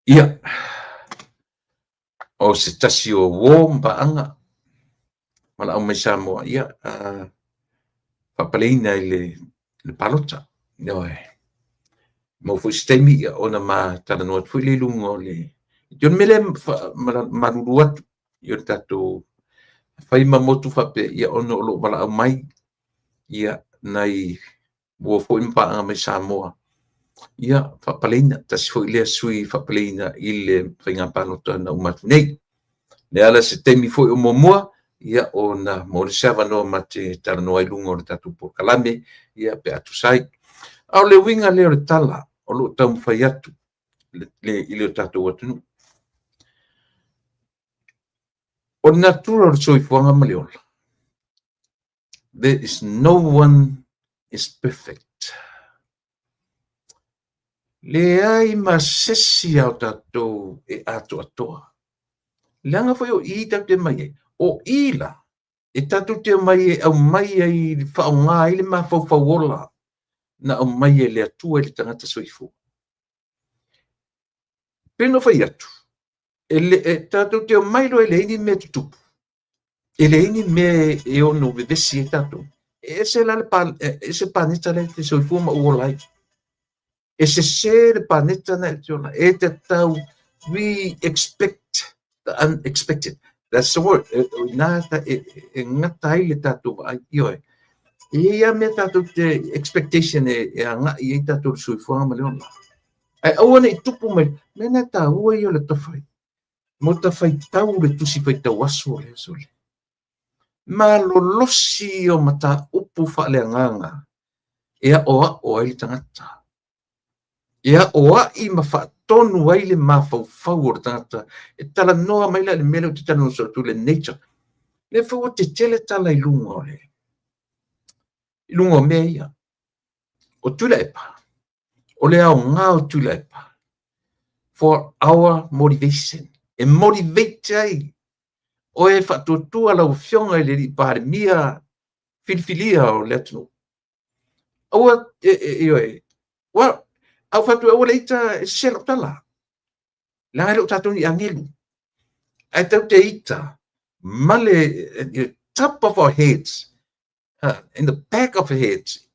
Ia, o se tasi o uō ma paaga valaau mai Samoa, ia, faapaleina i le palota. Ioe. Maua foi se taimi ia ona ma talanoa atu foi lea i luga o le... O le mea lea malulu atu i o le tatou fai ma motu faapea, ia ona o lo o valaau mai ia nai uo foi ma paaga mai Samoa, ia faapaleina, tasi foi lea sui faapaleina i le faiga palota na uma atu nei. Le ala se taimi foi o muamua, ia ona maua lea o se avanoa ma te talanoa ai luga o le tatou polokalame, ia pe a tusa ai. A o le uiga lea o le tala o lo o taumafai atu i le tatou atunuu. O le natura o le soifuaga ma le ola, there is no one is perfect. Leai ma sesi a o tatou e atoatoa. Leaga foi o i tatou te omai ai. O i la, e tatou te omai e aumai ai, faaaoga ai le mafaufau ola na aumai e le Atua i le tagata soifua. Pei ona fai atu, e le, e, tatou te omai loa e leai ni mea tutupu, e leai ni mea e ono vevesi ai tatou. E ese la le ese paneta lea e te soifua ma ou ola ai. E sese le paneta na e te ola. E tatau, we expect the unexpected. That's the word. E, na ta, e, e gata ai le tatou vaai. Ioe. E i ai lava mea tatou te expectation e, e agai ai tatou le soifuaga ma le ola. Ae aua ne i tupu mai, mea na taua ia o le tafai. Mo ta faitau le tusi faitau aso o le aso lea. Malolosi o mataupu faaleagaga e aoao ai le tagata. E aoai ma faatonu ai le mafaufau o le tagata. E talanoa mai la i le mea lea ou te talanoa soo atu le nature. Lea foi ua tetele tala i luga o le i luga o mea ia. O Tuilaepa, o le aoga o Tuilaepa for our motivation. E motivate ai oe faatuatua lau Afioga i le Alii Palemia filifilia o le atunuu. Aua, e, e, ioe, ua, a ou fai atu aua le ita e sese lau tala. Leaga e le o tatou ni agelu. Ae tatou te ita ma le top of our heads, in the back of our heads,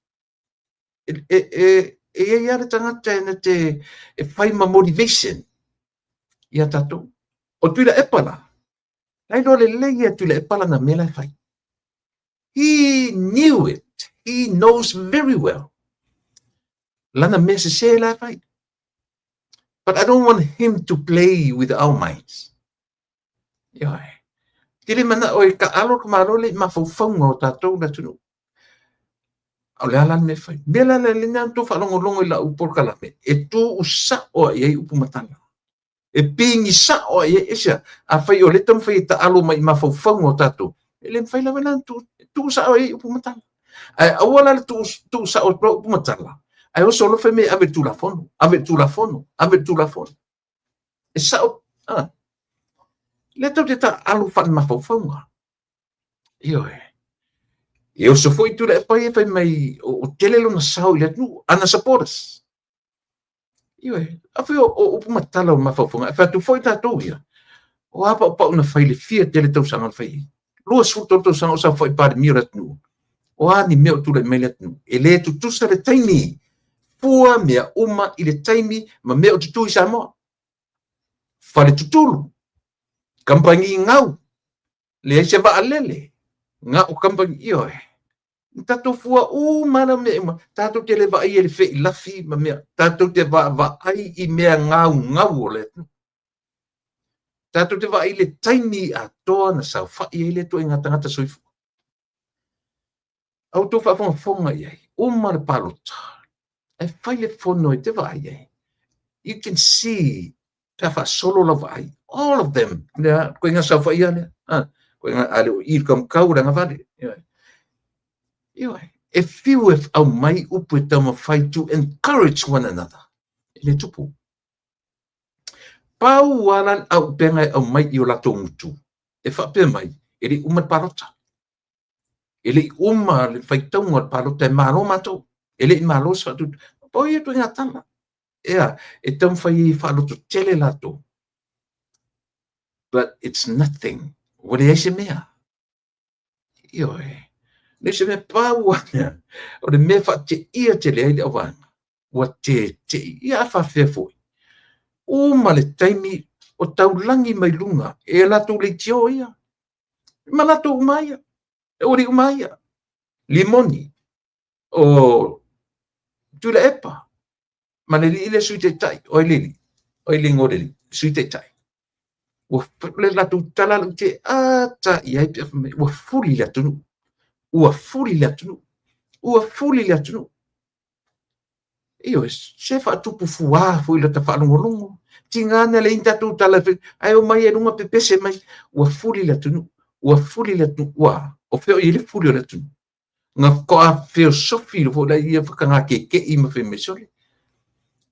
e, e, e, e i ai lava le tagata e na te e fai ma motivation ia tatou. O Tuilaepa la, la iloa lelei e Tuilaepa lana mea la e fai. He knew it. He knows very well. Lana mea sese la e fai. But I don't want him to play with our minds. Ioe. Te le manao e taalo ka Malo le i mafaufauga o tatou le atunuu. O le a la le mea e fai? Mea la le lena na tou faalogologo i lau polokalame, e tuu sao i ai upu ma tala. E pigi sao i ai, aisea? Afai o lea e taumafai e taalo mai i mafaufauga o tatou, e le mafai lava la ona tuu, tuu sao i ai upu ma tala. Ae aua la le tuu, tuu sao atu upu ma tala, ae oso loa fai mai ave i le Tulafono, ave i le Tulafono, ave i le Tulafono. E sao, a. Lea tatou te taaalo faale-mafaufauga. Ioe. E oso foi Tuilaepa ia fai mai o tele lona sao i le atunuu, ana supporters. Ioe. Afai o, o upu ma tala o mafaufauga, e fai atu foi tatou ia, o a paupau na fai le fia tele tausaga na fai ai. 23 tausaga o saofai Palemia o le atunuu. O a ni mea o tulai mai le atunuu. E le tutusa le taimi. Fua mea uma i le taimi ma mea o tutū i Samoa. Fale tutulu, kamupani gau, leai se vaalele, na o kamupani, ioe. Tatou fua uma la mea uma, tatou te le vaai i le feilafi ma mea, tatou te vaavaai i mea gaugau o le atunuu. Tatou te vaai i le taimi atoa na saofai ai le ituaiga tagata soifua. A outou faafogafoga i ai, uma le palota, ae fai le fono e te vaai ai. You can see pe a faasolo lau vaai. All of them. Lea, koe ngā saofai ia lea. Ah, koe ngā ale o i le kamukau le agavale. Ioe. E fiu e aumai upu e taumafai to encourage one another. E le tupu. Pau lava la le auupega e aumai i o latou gutu, e faapea mai, e le i uma le palota. E le i uma le faitauga o le palota e malo matou. E le i malo se faatutu. Pau ia ituaiga tala. Ea, e taumafai ai e faalototele latou. But it's nothing. Ua leai se mea. Ioe. Leai se mea pau lava lea. O le mea e faateia tele ai le auvaega, ua tete'i. Ia a faapefea foi? Uma le taimi o taulagi mai luga e latou leitio ia. Ma latou uma ia. E uli uma ia. Limoni, o Tuilaepa, ma le alii lea Sui Taitai, o ai le alii? O ai le igoa o le alii? Sui Taitai. Ua le latou tala lau te ata i ai pe a fai mai, ua fuli le atunuu. Ua fuli le atunuu. Ua fuli le atunuu. Ioe, se faatupu fuā foi lata faalogologo. Tiga na leai ni tatou tala e fai, ae omai ai i luga pepese mai, ua fuli le atunuu, ua fuli le atunuu. Ua, o fea o i ai le fuli o le atunuu? Na faatoa feosofi foi la ia fatagakeke'i ma fai mai, sole,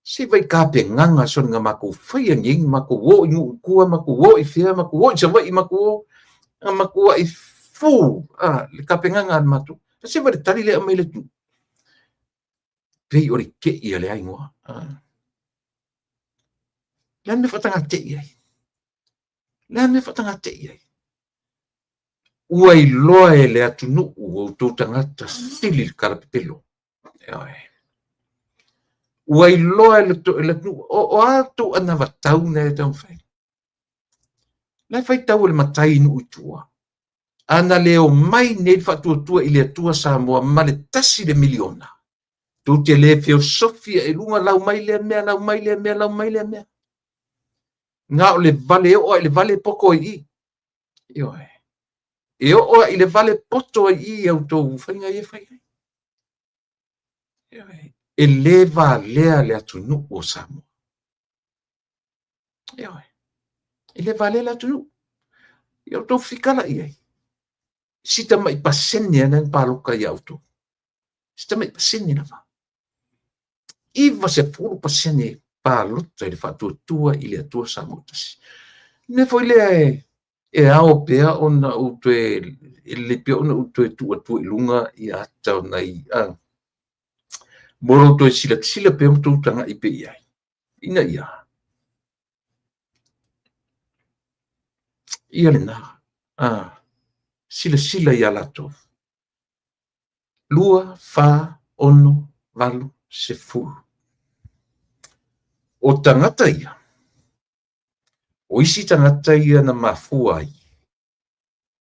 se vai tapenaga sole na matou faia nei, na matou o i nuu i tua, matou o i fea, matou o i Savaii, matou o, na matuai fu le tapenaga a le matou. Se vai le tali lea e aumai e le atunuu. Pei o le te'i a le aigoa. O le a le mea e faatagate'i ai? O le a le mea e faatagate'i ai? Ua iloa e le atunuu o outou tagata sili le talapepelo. Ua iloa e le atunuu, o a tou anavatau na e taumafai? La e faitau e le matai i nuu i tua. A na le omai nei le Faatuatua i le Atua Samoa ma le $1 miliona, tou te le feosofi i luga lau mai lea mea, lau mai lea mea, lau mai lea mea. Na o le vale, e oo i le vale poto ai i. Ioe. E oo i le vale poto ai i au tou faiga ia fai ai. Ioe. E le valea le atunuu o Samoa. Ioe. E le valea le atunuu. Ia outou fikala i ai. Si tamai pasene ana palota ia outou. Si tamai pasene lava. 90% palota i le Faatuatua i le Atua Samoa tasi. Mea foi lea e ao pea ona ou toe, e lelei pea ona ou toe tuu atu i luga ia ata o nai mo lo toe silasila pea ma tou tagai pea i ai. Ina ia ia lena silasila ia latou. 2, 4, 6, 8, 10. O tagata ia, o isi tagata ia na mafua ai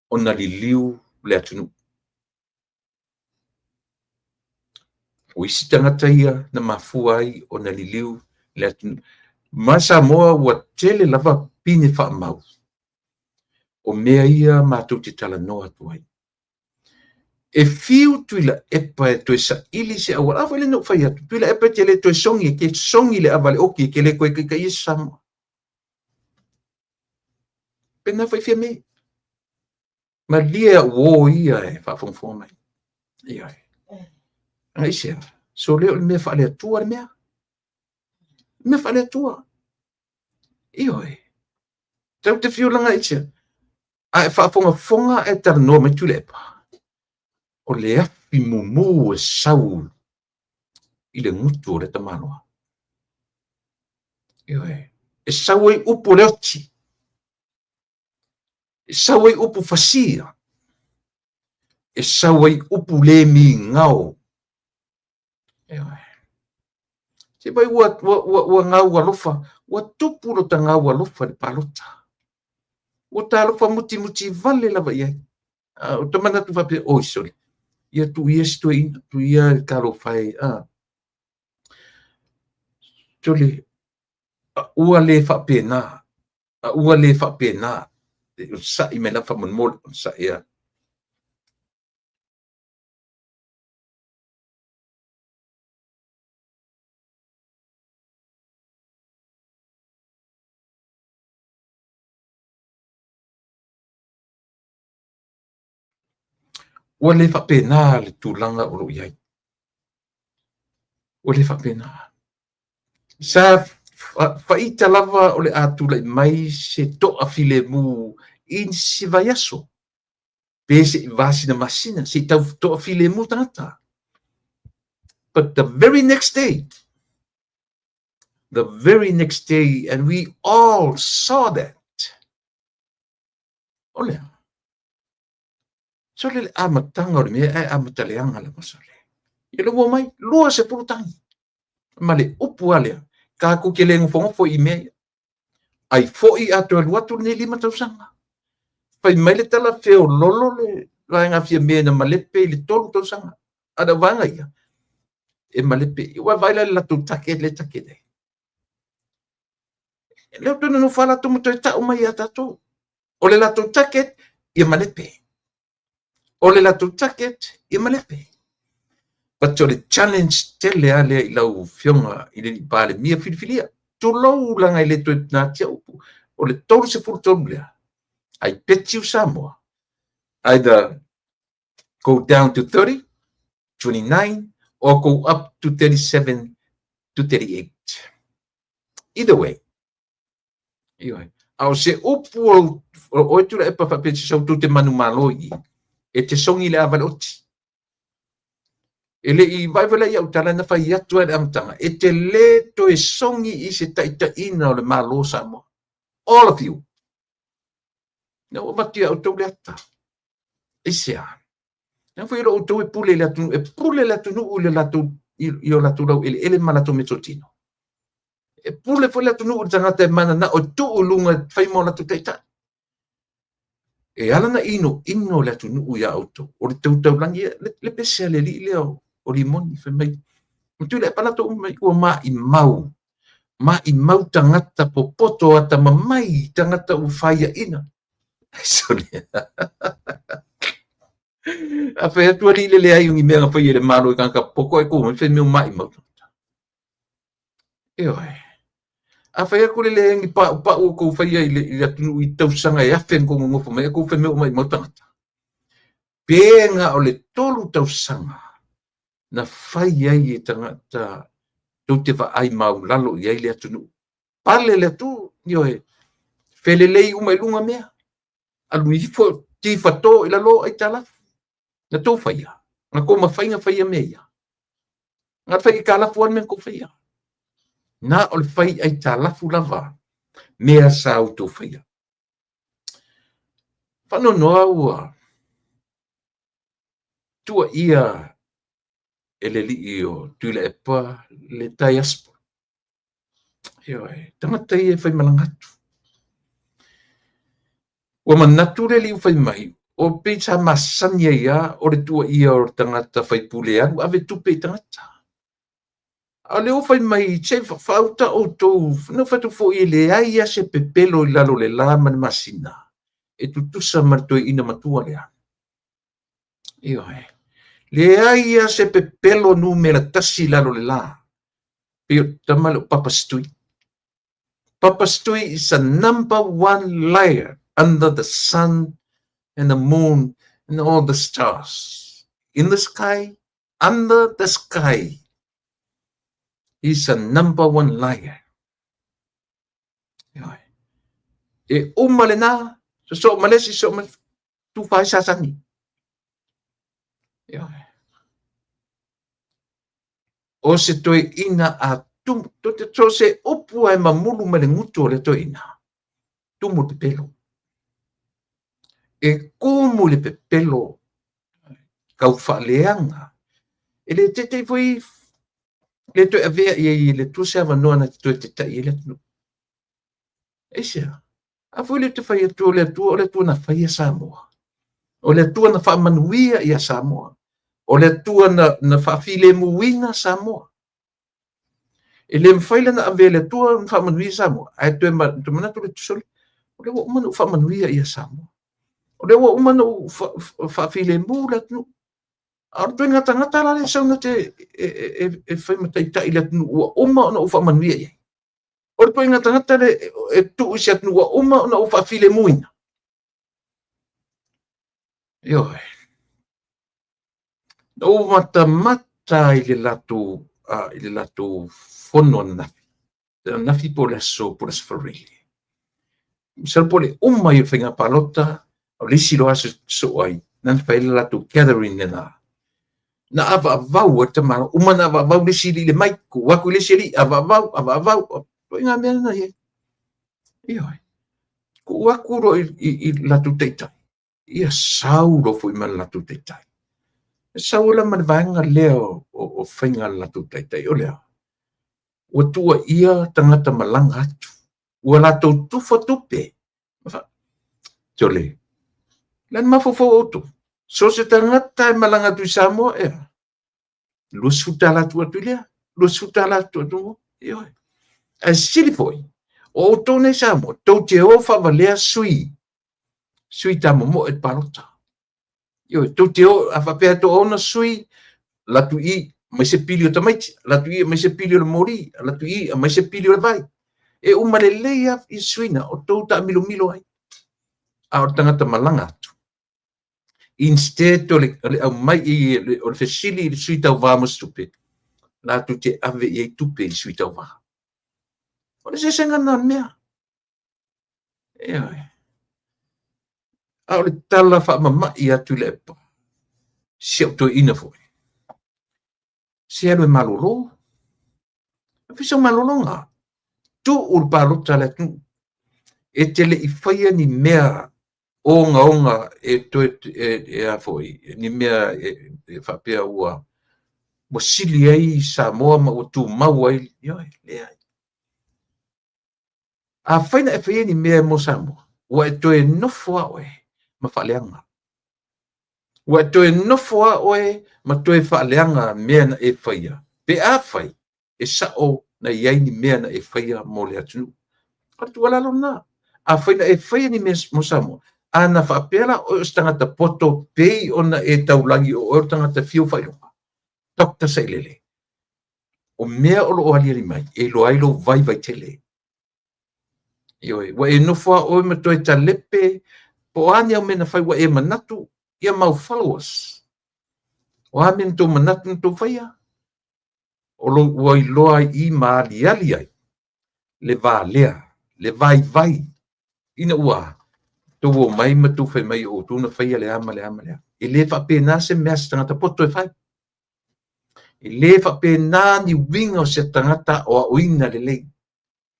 ona liliu le atunuu. O isi tagata ia na mafua ai ona liliu le atunuu. Ma Samoa ua tele lava pine faamau. O mea ia matou te talanoa atu ai. E fiu Tuilaepa e toe saili se auala. A foi le na ou fai atu. Tuilaepa e te le toe sogi, e te sogi le ava le oti, e te le toe taitaia se Samoa. Pena foi Fiame. Malie au o ia e faafogafoga mai. Ioe. Agai se so le o le mea faale-Atua le mea. Mea faale-Atua. Ioe. Tau te fiu langa i se. A e faafogafoga e talanoa mai Tuilaepa. O le afi mumu e sau i le gutu o le tamaloa. Ioe. E sau ai upu o le oti. E sau ai upu fasia. E sau ai upu le migao. Ioe. Se vai ua gau alofa, ua tupu lo ta gau alofa i le palota. Ua talofa mutimuti vale lava i ai. O ta manatu faapea, oi sole, ia tuu ia si toeaina, tuu ia le talofa e, Sole, ua le faapena, ua le faapena. E onosai mai lava faamolemole, onosai ia. Ua le faapena le tulaga o lo o i ai. Ua le faapena. Sa faita lava o le a tulai mai se to'a filemu i se vaiaso, pe se i vasina masina, se i tau to'a filemu tagata. But the very next day, the very next day, and we all saw that. O lea. Sole le amataga o le mea ae amata leaga lava sole. Ia le ua mai, 20 tagi. Ma le upu a lea, tatou te le nofonofo i mea ia. Ai foi a toe alu atu lenei 5 tausaga. Fai mai le tala feololo le vaega Fiame na malepe i le 3 tausaga. A le vaega ia, e malepe. Ua vaai la le latou target le target ai. Lea toe nonofo latou ma toe tau mai ia tatou. O le latou target, ia malepe. O le latou target, ia malepe. But o le challenge tele a lea i lau afioga i le Palemia filifilia. Tulou leaga e le toe natia upu. O le 33 lea, I bet you Samoa either go down to 30, 29, or go up to 37 to 38. Either way. Ioe. A o se upu o oe Tuilaepa faapea se sau tou te manumalo i i, e te sogi i le ava i le oti. E le i vaevaelea i au tala na fai atu ai i le amataga, e te le toe sogi i se taitaiina o le Malo o Samoa. All of you. Na ua avatu ia outou le ata. Aisea? Na foi lo outou e pule i le atunuu, e pule le atunuu i le latou i o latou laueleele ma latou meatotino. E pule foi le atunuu i le tagata e mananao e tuu i luga e fai ma o latou taitai. E ala na inoino le atunuu iā outou, o le tou taulagi, le pese a le alii lea o Limoni, fai mai, ma Tuilaepa latou uma mai, ua maimau, maimau tagata popoto atamamai, tagata ua faiaina. Sole. A fai atu alii le leai o ni mea na faia e le Malo i tagata popoto ae tuu mai fai mea ua maimau tagata. Ioe. A fai atu le leai ni paupau o tou faia i le atunuu i tausaga e afe na tou nonofo mai ai tou fai mea ua maimau tagata. Pe na o le 3 tausaga na fai ai e tagata tou te vaai maulalo i ai le atunuu. Pale le atunuu, ioe, felelei uma i luga mea. Alu ifo tifato i lalo aitalafu. Na tou faia, na tou mafai na faia mea ia. Na fai aitalafu lava le mea na tou faia. Na o le fai aitalafu lava mea sa outou faia. Faanoanoa ua tuuaia e le alii o Tuilaepa le diaspora. Ioe, tagata ia e faimalaga atu. Ua manatu le alii ua fai mai, o pei sa masani ai lava o le tuuaia o le tagata faipule e alu ave tupe i tagata. A o lea ua fai mai, se faauta outou, na fai atu foi e leai lava se pepelo i lalo o le la ma le masina e tutusa ma le toeaina matua lea. Ioe. Leai lava se pepelo numera tasi i lalo o le la. Pei o tama lea o Papa Stui. Papa Stui is the number one liar under the sun and the moon and all the stars. In the sky, under the sky. He's the number one liar. Ioe. E uma lena, sosoo ma le isi, sosoo ma tufa ai sasani. Ioe. O se toeaina a tumu, so se upu lava e mamulu mai le gutu o lea toeaina, tumu le pepelo. E tumu le pepelo tau faaleaga. E le taitai foi le toe avea i ai e le Atua se avanoa na te toe taitai ai le atunuu. Aisea? A foi lea ou te fai atu o le Atua, o le Atua na faia Samoa. O le Atua na faamanuia ia Samoa. O le Atua na faafilemuina Samoa. E le mafai la ona avea e le Atua ona faamanuia Samoa, ae toe manatu le sole, o lea ua uma ona ou faamanuia ia Samoa. O lea ua uma ona ou faafilemu le atunuu. A o le ituaiga tagata la lea e sau na te e fai ma taitai i le atunuu ua uma ona ou faamanuia i ai. O le ituaiga tagata lea e tuu i se atunuu ua uma ona ou faafilemuina. Ioe. Na ou matamata i le latou fono ananafi. Ananafi po o le aso Farele. Masalo po o le uma ia o le faiga palota, o le isi loa aso e sosoo ai, na fai ai le latou gathering lena. Na avaavau ai le tamaloa, uma na avaavau le isi alii i le mic, tuu atu i le isi alii, avaavau, avaavau, ituaiga mea na i ai. Ioe. Tuu atu loa i le latou taitai, ia sau loa foi ma le latou taitai. E sau la ma le vaega lea o faiga a le latou taitai, o le a? Ua tuuaia tagata malaga atu, ua latou tufa tupe. Sole, le a le mafaufau o outou? So se tagata e malaga atu i Samoa, ea, $20 tuu atu i lea, $20 tuu atu i lea, ioe. Ae sili foi, o outou nei Samoa, tou te o faavalea sui tamomoe i le palota. Ioe, tou te o, a faapea e toaono sui, alu atu i i, aumai se pili o tamaiti, alu atu i i, aumai se pili o le moli, alu atu i i, aumai se pili o le vai. E uma lelei lava i suiga o tou taamilomilo ai. A o le tagata malaga atu, instead o le aumai o le fesili i le sui tauva mo se tupe, latou te ave i ai tupe i le sui tauva. O le eseesega lena o le mea. Ioe. A o le tala faamama'i a Tuilaepa, si au toeaina foi, se alu e malolo. E fai sau malologa, tuu le palota a le atunuu. E te le i faia ni mea ogaoga e toe e a foi, ni mea e faapea ua sili ai Samoa ma ua tumau ai. Ioe, leai. Afai na e faia ni mea mo Samoa, ua e toe nofo lava oe ma faaleaga. Ua e toe nofo lava oe ma toe faaleaga mea na e faia, pe afai e sao na i ai ni mea na e faia mo le atunuu. O le tuualalo lena. Afai na e faia ni mea mo Samoa, a na faapea la oe o se tagata poto pei ona e taulagi o oe o le tagata fiu faailoga, Dr. Sailele, o mea o lo o aliali mai, e iloa ai lou vaivai tele. Ioe, ua e nofo lava oe ma toe talepe po o a ni au mea na fai ua e manatu ia mau followers. O a mea na tou manatu na tou faia? O lo ua iloa ai i ma aliali ai le valea, le vaivai, ina ua tou omai ma tou fai mai o outou na faia le a ma le a ma le a. E le faapena se mea a se tagata poto e fai. E le faapena ni uiga o se tagata o aoina lelei.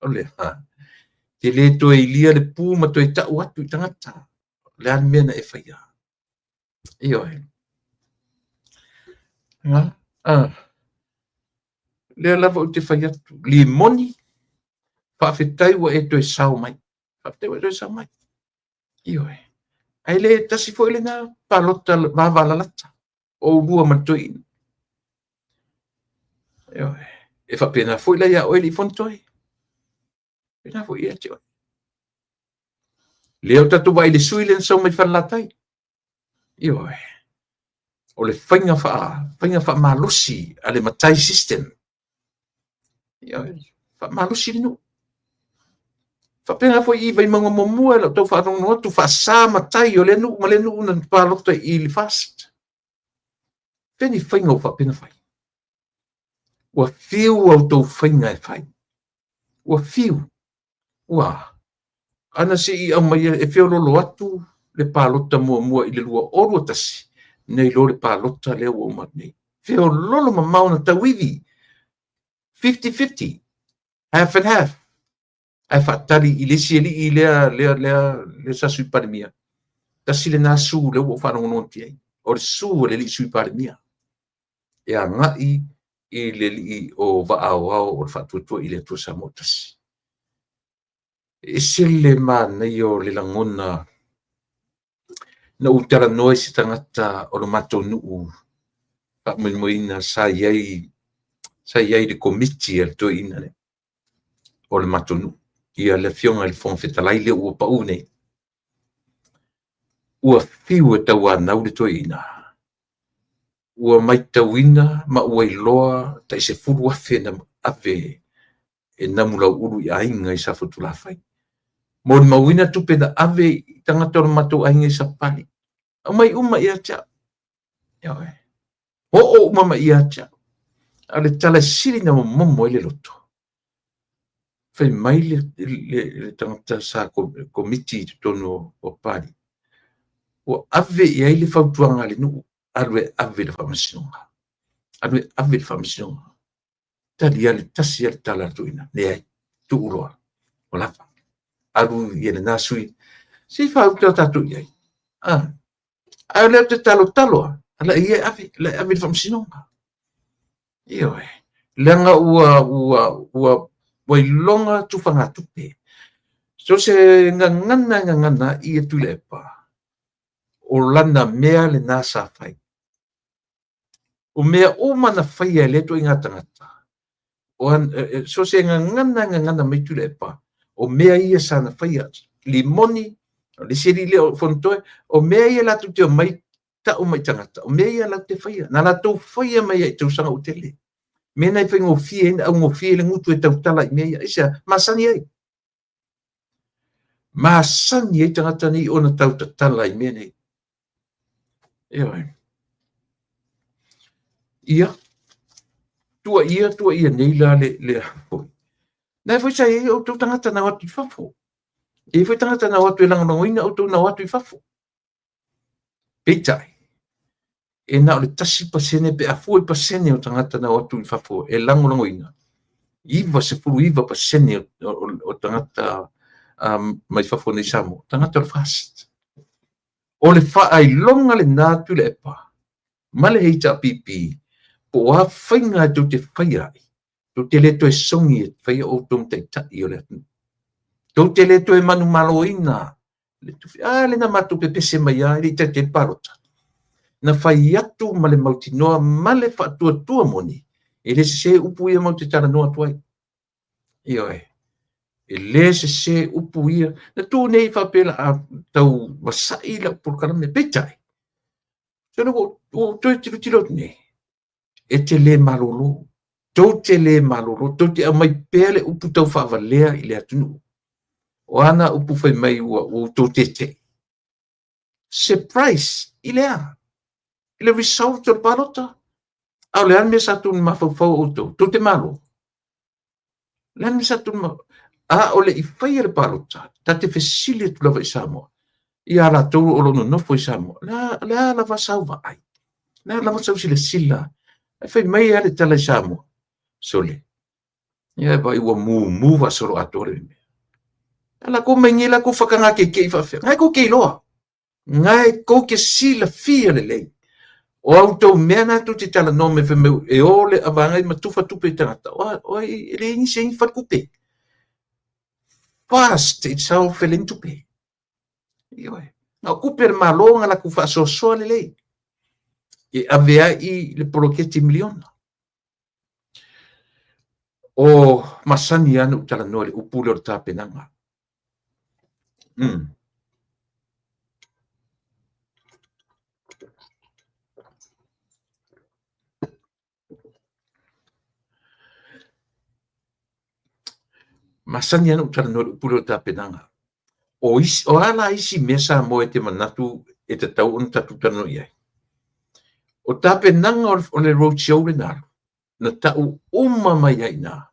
O le a? E le toe ilia le pu ma toe tau atu i tagata. O le a le mea na e faia? Ioe. Lea lava ou te fai atu, limoni, faafetai ua e toe sao mai. Faafetai ua e toe sao mai. Ioe. Ae le tasi foi lena palota vavalalata o oulua ma le toeaina. Ioe. E faapena foi la ia oe le Fonotoe. Faapena foi ia te oe. Lea o tatou vaai i le sui lea na sau mai Falelatai. Ioe. O le faiga faamalosi a le matai system. Ioe. Faamalosi le nuu. Faapena foi i Vaimauga muamua i lau tau faalogologo atu, faasa matai o lea nuu ma lea nuu na palota i le FAST. Fea ni faiga ua faapea ona fai? Ua fiu a outou faiga e fai. Ua fiu. Ua ana se i aumaia e feololo atu le palota muamua i le 2021, nei lo le palota lea ua uma atu nei. Feololo mamao na tauivi. 50-50. Half and half. Ae faatali i le isi alii lea, lea, lea, lea sa sui Palemia. Tasi lena su lea ua ou faalogologo atu i ai. O le su a le alii sui Palemia. E agai i le alii o Vaa Aoao o le Faatuatua i le Atua Samoa Tasi. E ese le manaia o le lagona na ou talanoa i se tagata o le matou nuu faamoemoeina sa i ai le komiti a le toeaina lea o le matou nuu, ia le afioga i le Fofoga Fetalai lea ua pau nei. Ua fiu e tauanau le toeaina, ua matauina ma ua iloa tai 10,000 na ave e Namulauulu i aiga i Safotulafai. Molimauina tupe na ave i tagata o le matou aiga i Sapali. Aumai uma ia te au. Ioe. Oo uma mai ia te au. A o le tala e sili na momomo ai le loto, fai mai le tagata sa komiti i totonu o Papalii, ua ave i ai le fautuaga a le nuu, alu e ave i le faamasinoga. Alu e ave i le faamasinoga. Tali lava le tasi lava le tala a le toeaina, leai, tuu loa, ua lava. Alu ia lena sui, se i faauta tatou i ai. A o lea ou te talotalo lava, ala ia e ave, ala e ave i le faamasinoga. Ioe, leaga ua iloga tufagatupe. So se gagana e gagana ai ia Tuilaepa, o lana mea lena sa fai. O mea uma na faia e lea ituaiga tagata, so se gagana e gagana mai Tuilaepa, o mea ia sa na faia, limoni, o le isi alii lea o Fonotoe, o mea ia latou te omai tau mai tagata, o mea ia latou te faia, na latou faia mai ai i tausaga ua tele. Mea na e faigofie ai ona augofie le gutu e tautala i mea ia. Aisea? Masani ai. Masani ai tagata nei ona tautatala i mea nei. Ioe. Ia, tuuaia, tuuaia nei la le, le Na e foi sa i ai outou tagata na o atu i fafo. E i ai foi tagata na o atu e lagolagoina outou na o atu i fafo. Peitai, e na o le 1% pe a fua i pasene o tagata na o atu i fafo e lagolagoina, 99% o tagata mai fafo nei i Samoa, tagata o le FAST. O le faailoga lena Tuilaepa ma le HRPP po o a faiga e tou te faia ai, tou te le toe sogi e faia outou ma taitai o le atunuu. Tou te le toe manumaloina le tufi. A lea na matou pepese mai lava e le i taitai le palota. Na fai atu ma le mautinoa ma le faatuatua moni, e le sese upu ia matou te talanoa atu ai. Ioe. E le sese upu ia. Na tuu nei faapea o le a tau vasai lau polokalame. Peitai, sole ua ou toe tilotilo atu nei, e te le malolo. Tou te le malolo, tou te aumai pea le upu tau faavalea i le atunuu. O a na upu fai mai ua outou tete'i? Surprise i le a? I le result o le palota? A o le a le mea sa tou mafaufau outou? Tou te malo? O le a le mea sa tou A o le i faia le palota, ta te fesili atu lava i Samoa, ia latou o lo o nonofo i Samoa, o le a lava sau vaai? O le a lava sau silasila? Ae fai mai lava le tala i Samoa, sole, ia vaai ua mumu faasoloatoa le mea. A lakou mai nei lakou whakanga keikei faafefea. Ngai kou te iloa. Ngai kou te silafia lelei. O a outou mea na tou te talanoa mai fai mai e o le avaga ma tufa tupe i tagata. O e leai nisi e faletupe. Fast itself e leai ni tupe. Ioe. Na o tupe a le Malo na latou faasoasoa lelei. E ave ai le poloketi miliona. O masani lava ona ou talanoa i le upu lea o le tapenaga. Masani lava ona ou talanoa i le upu lea o le tapenaga. O isi, o a la isi mea Samoa e te manatu e tatau ona tatou talanoa i ai? O tapenaga o le road show lena alu, na tau uma mai ai i ina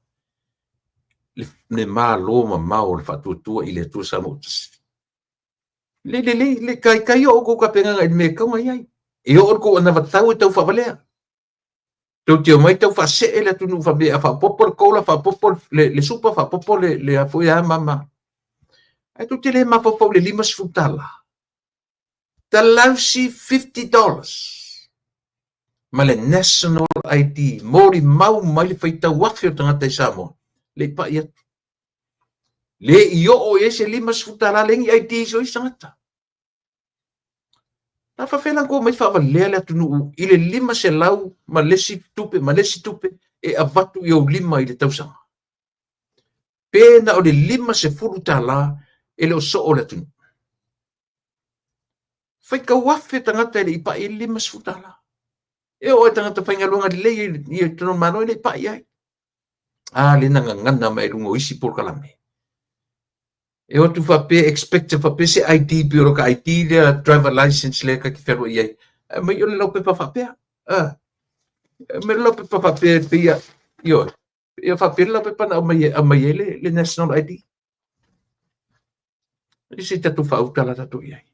le Malo mamao o le Faatuatua i le Atua Samoa ua Tasi. Le lelei, le taitai o outou tapenaga i le mea e tatau ona i ai. E oo i le tou anavatau e tau faavalea. Tou te omai tau faasee le atunuu faapea a faaopoopo le cola, faaopoopo le supa, faaopoopo le a foi a ma ma. Ae tou te le mafaufau i le $50. The lousy $50 ma le National ID molimau mai le faitau afe o tagata i Samoa le i pai atu. Le i oo i ai se $50 leai ni ID o isi tagata. Na faafefea la ona tou omai faavalea le atunuu i le 500 ma le isi tupe ma le isi tupe e avatu i ou lima i le tausaga. Pe na o le $50 e le o soo le atunuu. Faitau afe tagata e le i pai ai le $50. E oo i tagata faigaluega lelei i totonu o le Malo e le i pai ai. A lea na gagana mai luga o isi polokalame. E o atu faapea expect faapea se ID pei o lota ID lea driver license lea ta te fealuai ai. Ae mai o le laupepa faapea. Aumai le laupepa faapea e pei a, ioe, ia faapea le laupepa na aumai aumai ai le national ID. E se i tatou faauta la tatou i ai.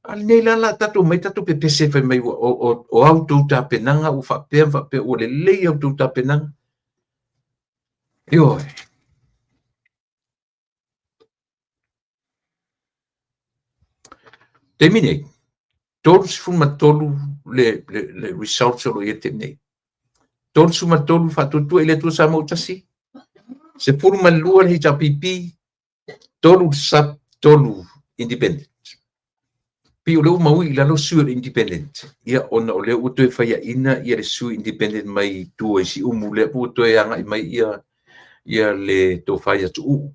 A lenei la la tatou mai tatou pepese fai mai ua o a outou tapenaga ua faapea ma faapea ua lelei a outou tapenaga. Ioe. Taimi nei, 33 le results o lo o i ai i le taimi nei. 33 Faatuatua i le Atua Samoa ua Tasi, 12 le HRPP, 3 le SUPP, 3 Independent. Pei o lea ua maui i lalo sui o le Independent, ia ona o lea ua toe faiaina ia le sui Independent mai tua i Siumu, lea ua toe agai mai ia le tofa ia Tuuu.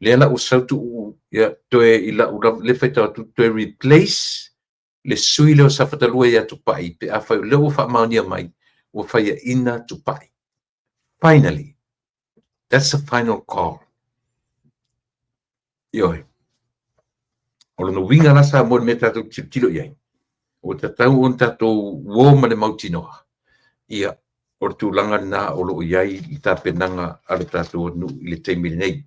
Lea la ua sau Tuuu ia toe i lau lava lea faitau atu toe replace le sui lea o Safata 2 ia Tupai pe afai o lea ua faamaonia mai Ua faiaina Tupai. Finally, that's the final call. Ioe. O lona uiga la Samoa i le mea tatou te tilotilo i ai, ua tatau ona tatou uo ma le mautinoa, ia, o le tulaga lena o lo o i ai le tapenaga a le tatou atunuu i le taimi lenei.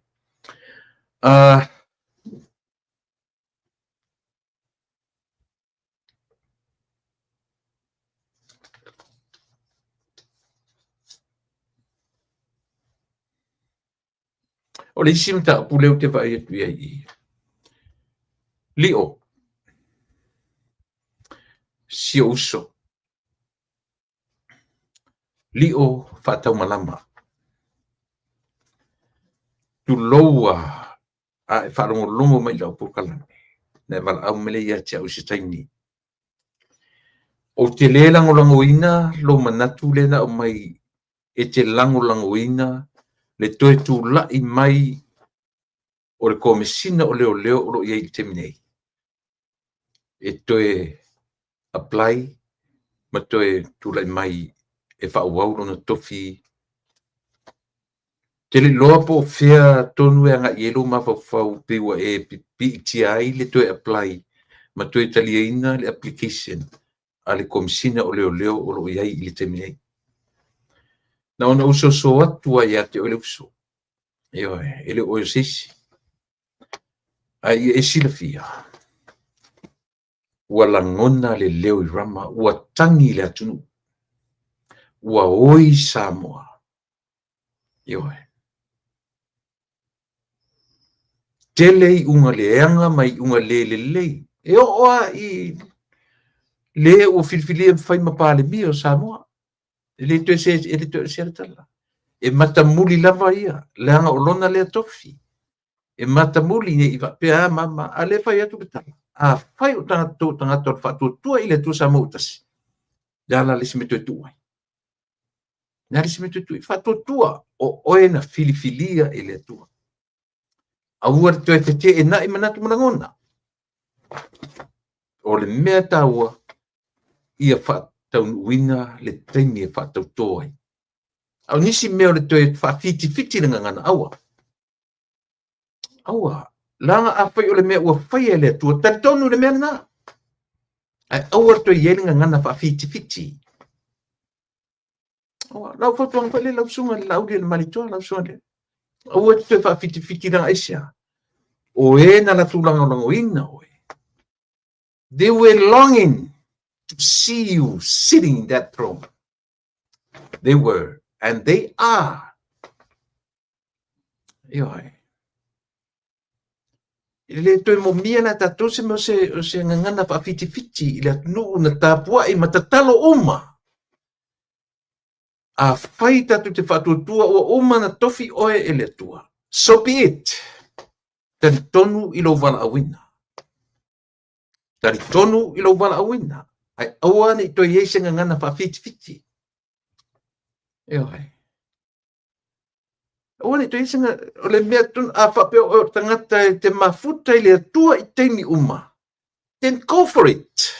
O le isi mataupu lea ou te vaai atu i ai i i, Lio, si ou uso, Lio faataumalama, tulou a a e faalogologo mai i lau polokalame, ona e valaau mai lea ia te au i se taimi. Ou te le lagolagoina lou manatu lea na aumai e te lagolagoina le toe tulai mai o le Komesina o Leoleo o lo o i ai i le taimi nei e toe apply ma toe tulai mai e faaauau lona tofi. Ou te le iloa po o fea tonu e agai i ai lou mafaufau pei ua e piitia ai le toe apply ma toe taliaina le application a le Komesina o Leoleo o lo o i ai i le taimi nei. Na ona ou soso atu lava ia te oe le uso, ioe, e le o oe o se isi. Ae ia e silafia, ua lagona le leo i Rama, ua tagi le atunuu, ua oi Samoa. Ioe. Tele iuga leaga ma iuga le lelei. E oo lava i le ua filifilia e fai ma Palemia o Samoa. E le toe se, e le toe o se tala. E matamuli lava ia, leaga o lona lea tofi. E matamuli ne i faapea a mama, a lea e fai atu le tala. Afai o tatou tagata o le faatuatua i le Atua Samoa ua tasi, o le a la le isi mea e toe tuu ai? O le a le isi mea e toe tuu ai? Faatuatua, o oe na filifilia e le Atua. Aua le toe feteenai manatu ma lagona. O le mea taua, ia faataunuuina le taimi e faatauto ai. A o nisi mea o le toe faafitifiti le gagana, aua. Aua. Leaga afai o le mea ua faia e le Atua, talitonu i le mea lena. Ae aua le toe i ai le gagana faafitifiti. Aua, lau fautuaga foi lea i lau susuga i le Laauli o le Malietoa, lau susuga i le Aua e te toe faafitifiti leaga aisea? O e na latou lagolagoina oe. They were longing to see you sitting in that throne. They were and they are. Ioe. E le toe momia la tatou se mea o se gagana faafitifiti i le atunuu na tapuai ma tatalo uma. Afai tatou te faatuatua ua uma na tofi oe e le Atua, so be it. Talitonu i lou valaauina. Talitonu i lou valaauina, ae aua ne i toe i ai se gagana faafitifiti. Ioe. Aua ne i toe i ai se o le mea tonu, a faapea o le tagata e te mafuta i le Atua i taimi uma, then go for it.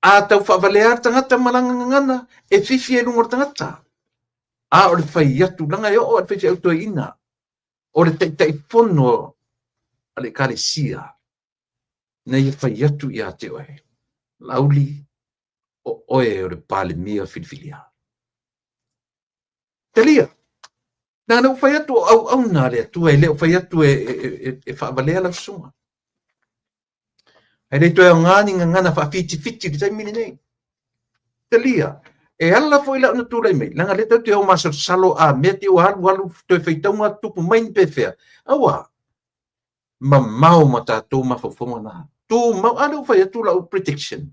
A tau faavalea le tagata ma lana gagana, e fifi ai luga o le tagata. A o le fai atu, leaga e oo lava i le faifeau toeaina, o le Taitaifono a le Ekalesia na ia fai atu ia te oe, Laauli, o oe o le Palemia filifilia. Talia! Leaga lea ua fai atu o auauna a le Atua, e le o fai atu e faavalea lau susuga. Ae le toe aoga ni gagana faafitifiti i le taimi lenei. Talia, e ala foi la ona tulai mai, leaga lea tatou te o masalosalo a mea te ua alu alu toe faitauga tupu mai ni pefea. Aua, mamao ma tatou mafaufauga na. Tumau, a lea ua fai atu lau prediction.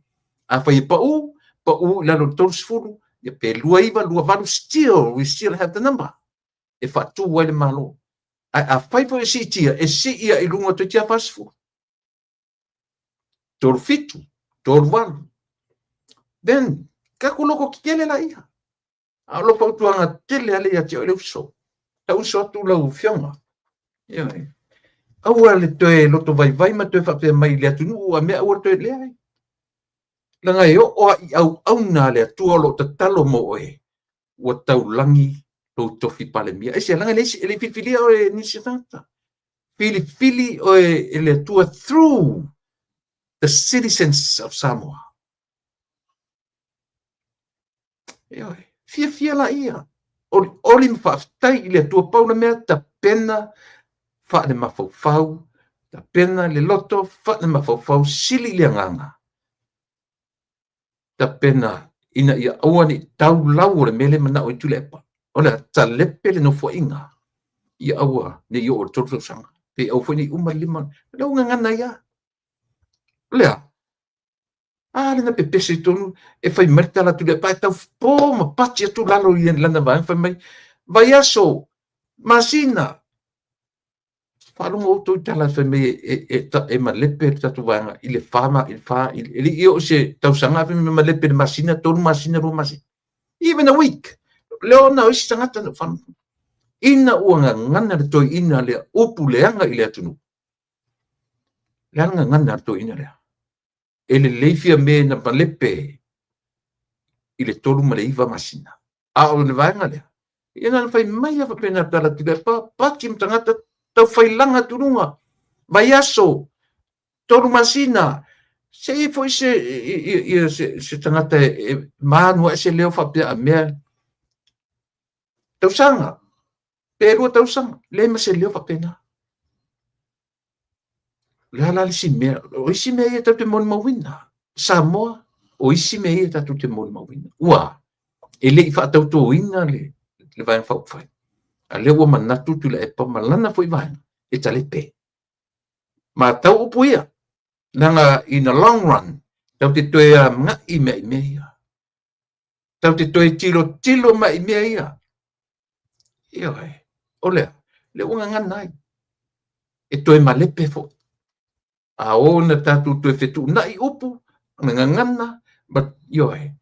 Afai e pau, pau i lalo o le 30, ia pe 29, 28, still, we still have the number. E faatu ai le Malo. Ae afai foi e siitia, e sii i luga toeitiiti 40. 37, 38. Then, tatou loko tetele laia. A o lau fautuaga tele lava lea ia te oe le uso. Ta uso atu lau afioga. Ioe. Aua le toe loto vaivai ma toe faapea mai i le atunuu a mea aua le toe leai. Leaga e oo lava i auauna a le Atua o lo o tatalo mo oe, ua taulagi lou tofi Palemia. Aisea? Leaga e le i filifilia oe e nisi o tagata. Filifili oe e le Atua through the citizens of Samoa. Ioe, fiafia laia. Olioli ma faafetai i le Atua. Pau le mea, tapena faale-mafaufau, tapena le loto faale-mafaufau, sili i le agaga. Tapena ina ia aua ne i tau lau o le mea lea e manao ai Tuilaepa. O le a talepe le nofoaiga ia aua ne i oo i le 3 tausaga, pe aua foi ne i uma le 5. O lea ua gagana ai lava. O le a? A lea na pepese i totonu e fai mai le tala a Tuilaepa ae tau po ma pati atu lalo i lana vaega fai mai, vaiaso, masina, Faalogo outou i tala fai mai e malepe le tatou vaega i le fa ma i le fa i le i oo i se tausaga fai mai malepe i le masina, 3 masina, 2 masina. Even a week. Leo na o isi tagata na whanau. Ina ua gagana le toeaina lea upu leaga i le atunuu. Le a le gagana a le toeaina lea? E lelei Fiame na malepe i le 3 ma le 9 masina. A o le vaega lea, ia na ona fai mai lava faapena le tala atu lea, pa, pati ma tagata taufailaga atu i luga, vaiaso, 3 masina, se i ai foi se, ia, se, se tagata e manu ae se leo faapea a mea, tausaga, pe 2 tausaga, leai ma se leo faapena. O le a la le isi mea? O isi mea ia tatou te molimauina. Samoa, o isi mea ia tatou te molimauina. Ua, e le i faatautoina le, le Vaega Faaupufai. A lea ua manatu Tuilaepa ma lana foi vaega e talepe. Matau upu ia, leaga in the long run, tatou te toe agai mea i mea ia. Tatou te toe tilotilo mai i mea ia. Ioe, o lea, lea ua gagana ai. E toe malepe foi. A o na tatou toe fetuunai upu, na gagana, ma, ioe,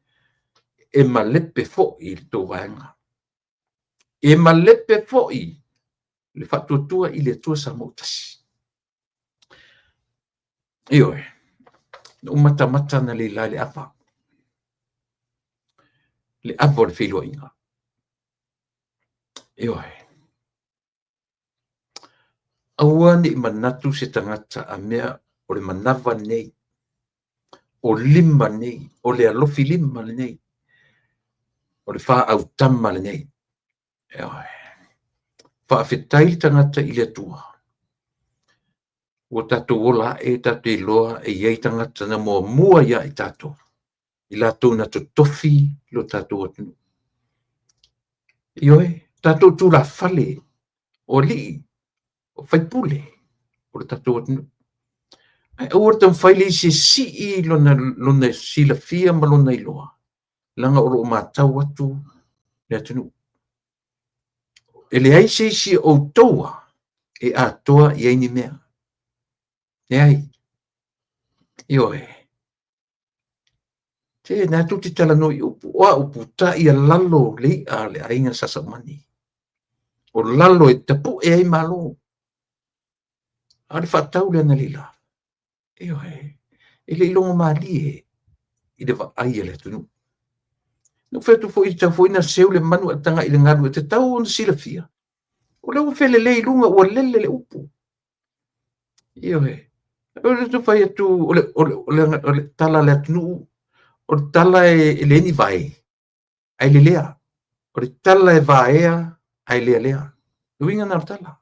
e malepe foi i le tou vaega. E malepe foi le faatuatua i le Atua Samoa ua tasi. Ioe, na ou matamata analeila i le ava, le ava o le feiloaiga. Ioe, aua ne i manatu se tagata a mea o le manava lenei, o lima nei, o le alofi lima lenei, o le faaautama lenei. Ioe. Faafetai le tagata i le Atua. Ua tatou ola ae tatou te iloa e i ai tagata na muamua ia i tatou, i latou na totofi lo tatou atunuu. Ioe, tatou tulafale, o alii, o faipule o le tatou atunuu. Ae aua le taumafai le isi e sii lona, lona silafia ma lona iloa, leaga o lo o matau atu le atunuu. E leai se isi o outou e atoa i ai ni mea. Leai. Ioe. Se na tou te talanoa i upu, o a upu, ta ia lalo le i'a a le aiga Sa Saumani. O lalo e tapu'e ai Malo. A o le faatau lea analeila. Ioe, e le i logo malie i le vaai a le atunuu. Na ou fai atu foi, tatau foi ona seu le manu ae tagai i le galu, e tatau ona silafia. O lea ua felelei i luga, ua lele le upu. Ioe, o le fai atu, o le, o le, o le, o le tala a le atunuu, o le tala e leai ni vae, ae lelea. O le tala e vaea ae lealea. Le uiga lena o le tala.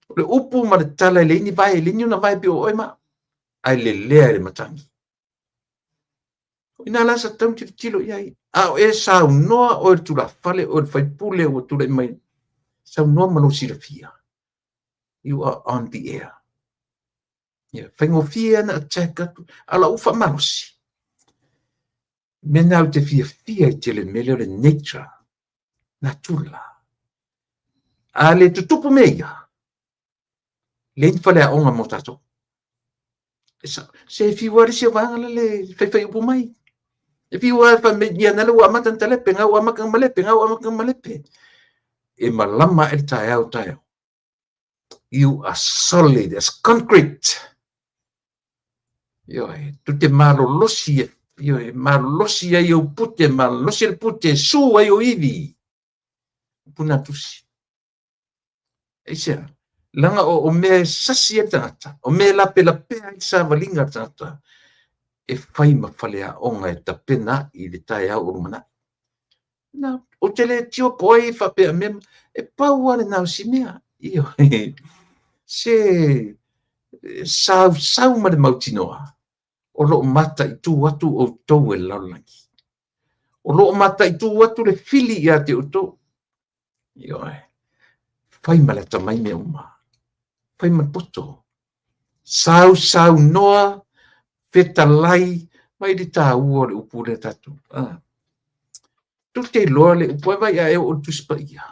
O le upu ma le tala e leai ni vae, e leai ni ona vae pei o oe ma au, ae lelea e le matagi. O i ina la sa tatau ona tilotilo i ai. A o e saunoa oe le tulafale, oe le faipule ua tulai mai, saunoa ma lou silafia. You are on the air. Yeah, faigofie ana attack atu. A o lau faamalosi, mea na ou te fiafia ai tele mea lea o le nature, natura. A le tutupu mea ia, leai ni faleaoga mo tatou. Se fiu lava le isi o vaega la le faifai upu mai. E fiu lava fai mai, ia na ua amata na talepe, na ua amata na malepe, na ua amata na malepe. E malama ae le taeao taeao. You are solid as concrete. Ioe, tu te malolosi, ioe, malolosi ai ou pute, malolosi le pute, su ai ou ivi. Upu na tusi. Aisea? Leaga o mea e sasi ai le tagata, o mea e lapelapea ai le savaliga a le tagata, e fai ma faleaoga e tapena ai i le taeao o lumanai. Na, ou te le tio po o ai e faapea mea, e pau lava lena o si mea. Ioe, se sausau ma le mautinoa, o lo o mataitu atu outou e le lalolagi. O lo o mataitu atu le fili ia te outou. Ioe, fai ma le atamai mea uma, fai ma le poto, sausaunoa, fetalai, mai le taua o le upu lea tatou. Ah. Tu te iloa le upu, ai vai a e oo i le Tusi Paia,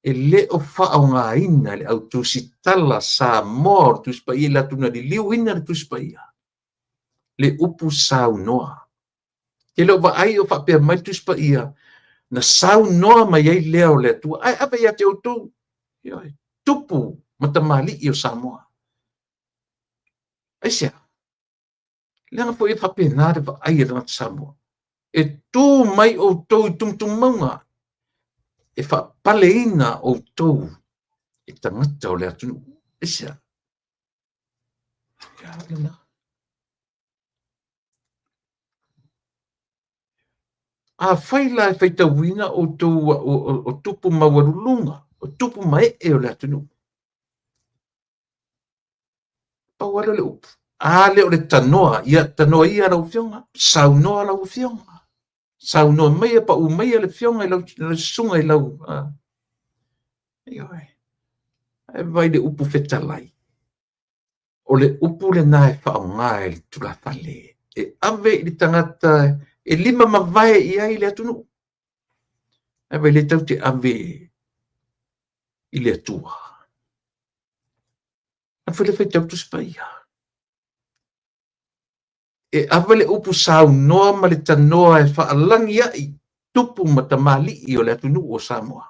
e le o faaaogaina e le au tusitala Samoa o le Tusi Paia i latou na liliuina le Tusi Paia, le upu saunoa. E le o vaai o faapea mai le Tusi Paia, na saunoa mai ai lea o le Atua, ae ave ia te outou, ioe, tupu ma tamalii o Samoa. Aisea? Leaga foi e faapena le vaai a le tagata Samoa. E tu mai outou i tumutumu mauga, e faapaleina outou e tagata o le atunuu. Aisea? Ia, lena. Afai la e faitauina outou o tupu maualuluga, o tupu ma ee o le atunuu, pau lava lea o le upu. A lea o le tanoa, ia tanoa ia lau Afioga, saunoa lau Afioga, saunoa maia, pau maia le Afioga i lau susuga i lau... Ioe. Ae vaai le upu fetalai. O le upu lena e faaaoga e le tulafale e ave i le tagata e lima mavae i ai le atunuu. Ae vaai lea tatou te ave i le Atua. A foi le faitau Tusi Paia. E ave le upu saunoa ma le tanoa e faalagi ai tupu ma tamalii o le atunuu o Samoa.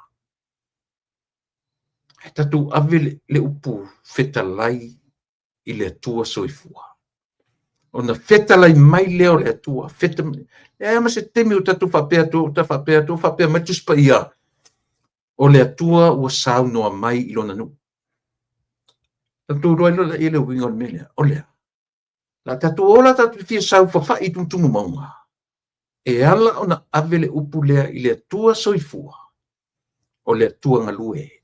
Ae tatou ave le upu fetalai i le Atua soifua. Ona fetalai mai lea o le Atua. Leai ma se taimi o tatou faapea atu, o ta faapea atu, faapea mai le Tusi Paia, o le Atua ua saunoa mai i lona nuu. Tatou iloa ai loa lea le uiga o le mea lea, o lea. La tatou ola tatou fia saofafai i tumutumu mauga, e ala ona ave le upu lea i le Atua soifua, o le Atua galue.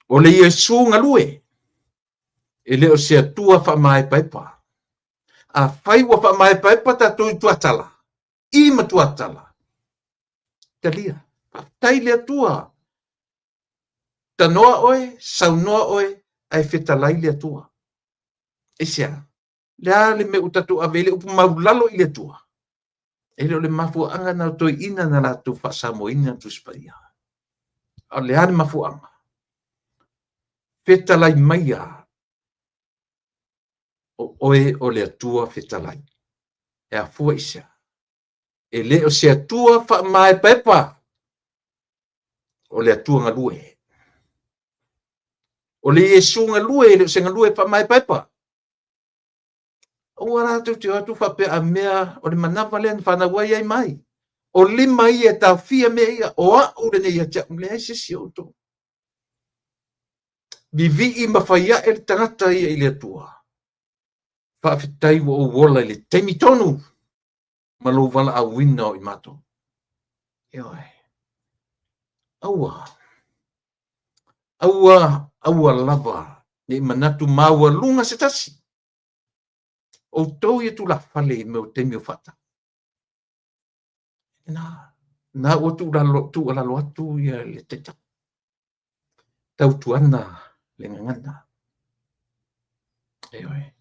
O le Iesu galue, e le o se Atua faamaepaepa. Afai ua faamaepaepa tatou i tuatala, i ma tuatala, talia, faafetai le Atua. Tanoa oe, saunoa oe, ae fetalai le Atua. Aisea? Le a le mea ua tatou ave ai le upu maulalo i le Atua? E le o le mafuaaga na o toeaiina na latou faasamoaina le Tusi Paia. A o le a le mafuaaga? Fetalai maia o oe o le Atua fetalai. E afua i se a? E le o se Atua faamaepaepa, o le Atua galue. O le Iesu galue, e le o se galue faamaepaepa. Aua la tou te o atu faapea a mea o le manava lea na fanau ai ai mai. O lima ia e taofia mea ia, o au lenei ia te au, leai se isi o outou. Vivii ma fai ae le tagata ia i le Atua. Faafetai ua ou ola i le taimi tonu ma lou valaauina o i matou. Ioe. Aua. Aua, aua lava ne i manatu maualuga se tasi. Outou ia tulafale i mea o taimi o faatau. Na, na ua tuualalo atu ia le Taitai. Tautuana le gagana. Ioe.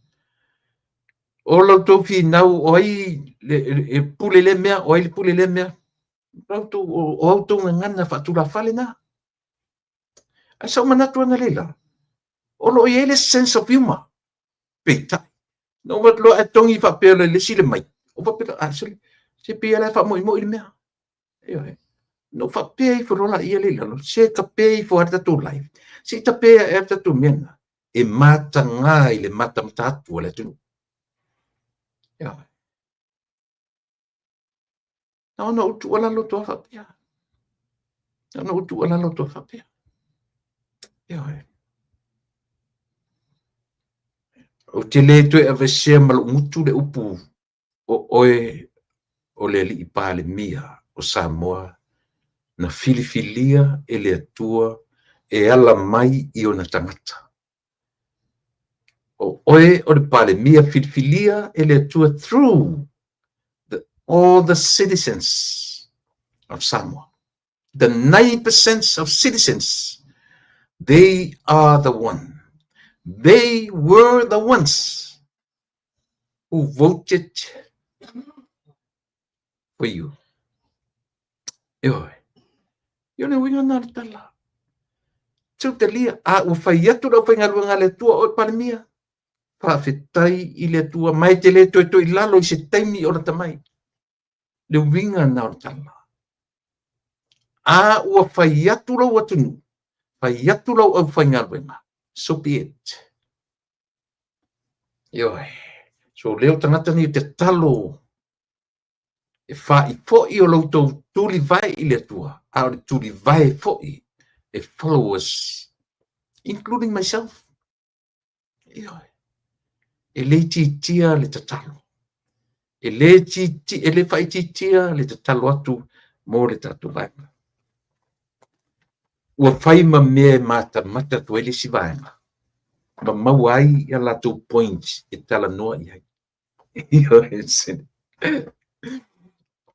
O la outou finau o ai e pule lea mea, o ai le pule lea mea. O a outou gagana faatulafale na. Ae sa ou manatu analeila, o lo o i ai le sense of humor. Peitai, na ou vaai atu loa ae togi faapea le isi le mic. Ou faapea, ah, se pei lava la e faamoimoi le mea. Ioe. Na ou faapea ifo loa laia lea i lalo, se tape ifo lava le tatou live, se i tape ae le tatou mea lena. e mataga i le matamata atu a le atunuu. Ioe. Na ona ou tuualalo atu lava faapea. Na ona ou tuualalo atu lava faapea. Ioe. Ou te le toe aveesea ma lou gutu le upu o oe o le Alii Palemia o Samoa na filifilia e le Atua e ala mai i ona tagata. O oe o le Palemia filifilia e le Atua through all the citizens of Samoa. The 9% of citizens, they are the one. They were the ones who voted for you. Ioe. Ia o le uiga lena o le tala. Tutalia, a ua fai atu le aufaigaluega a le Atua o oe Palemia, faafetai i le Atua, ma e te le toe toe i lalo i se taimi o lata mai. Le uiga lena o le tala. A ua fai atu lou atunuu, fai atu lau aufaigaluega, so be it. Ioe. So lea o tagata nei e tatalo e faaifo'i o lo outou tulivae i le Atua, a o le tulivae foi e followers, including myself. Ioe. E le itiitia le tatalo. E le, titi, e le faaitiitia le tatalo atu mo le tatou vaega. Ua fai ma mea e matamata atu ai le isi vaega ma maua ai a latou points e talanoa i ai.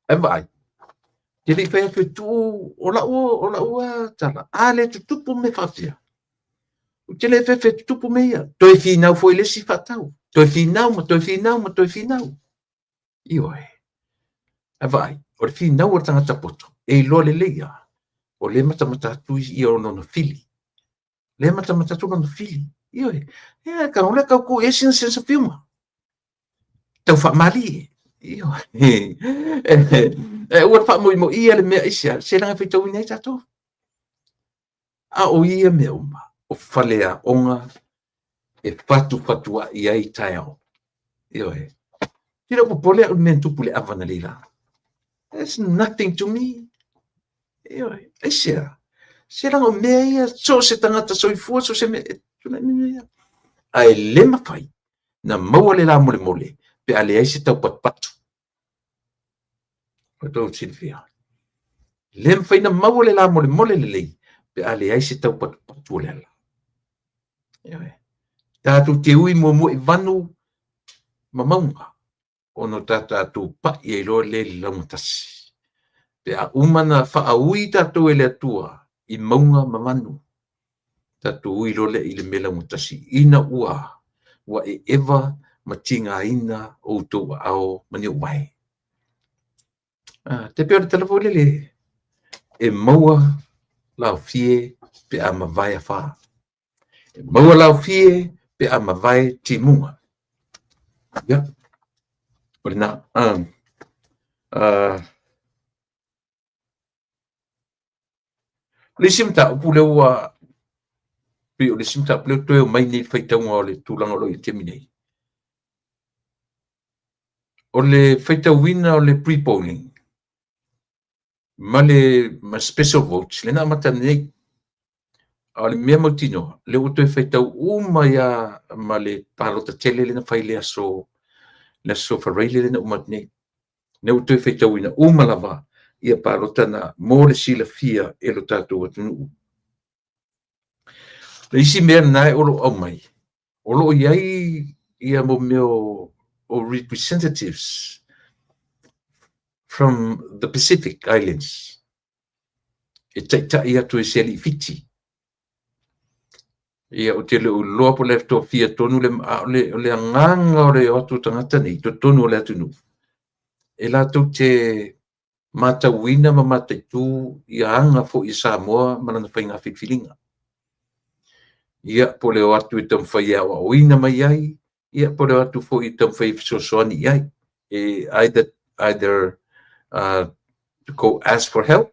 Ae vaai, te le i fai atu e tuu o lau tala, a le tutupu mea faapea, ou te le fefe e tutupu mea ia. Toe finau foi le isi faatau, toe finau ma toe finau ma toe finau. Ioe. Ae vaai, o le finau a le tagata poto, e iloa lelei lava, o lea e matamata atu ia lona fili. Lea e matamata atu lona fili. Ioe. Ia, e tago lea tau tuu i ai sina sense of humor. Tau faamalie. Ioe. E ua faamoimoia le mea aisea, se leaga e faitauina ai tatou. A o ia mea uma, o faleaoga e fatufatua'i ai taeao. Ioe. Te le o popole au i le mea na tupu i le ava analeila. That's nothing to me. Ioe. Aisea? Se leaga o mea ia, so o se tagata soifua, so o se mea, e tulai mai mea ia. Ae le mafai na maua le lamolemole pe a leai se taupatupatu. O tou silafia. Le mafai na maua le lamolemole lelei pe a leai se taupatupatu o le ala. Ioe. Tatou te ui muamua i vanu ma mauga ona o ta tatou pa'i ai loa lea i le laugatasi. Pe a uma na faaui tatou e le Atua i mauga ma vanu, tatou ui loa lea i le mea laugatasi ina ua ua eva ma tigaina outou aao ma ni ou vae. Te pei o le tala foi lele e maua laofie pe a mavae afa. E maua laofie pe a mavae timuga. Ia, o lena. O le isi mataupu lea ua pei o le isi mataupu lea ua toe omai nei i le faitauga o le tulaga o lo o i ai i le taimi nei, o le faitauina o le pre-polling ma le ma special votes lea na amata nei. A o le mea mautinoa, lea ua toe faitau uma lava ma le palota tele lea na fai i le aso Faraile lea na uma atu nei. Lea ua toe faitauina uma lava ia palota na mo le silafia e lo tatou atunuu. Le isi mea lena o lo o aumai, o lo o i ai ia mo mea o representatives from the Pacific Islands e taitai atu e se alii Fiti. Ia, ou te le o iloa po o le tofia tonu le, a o le, o le agaga o le o atu o tagata nei i totonu o le atunuu, e latou te matauina ma mataitu ia aga foi a Samoa ma lana faiga filifiliga. Ia, po o le o atu e taumafai e aoaoina mai ai, ia, po o le o atu foi e taumafai e fesoasoani i ai. E either to go ask for help,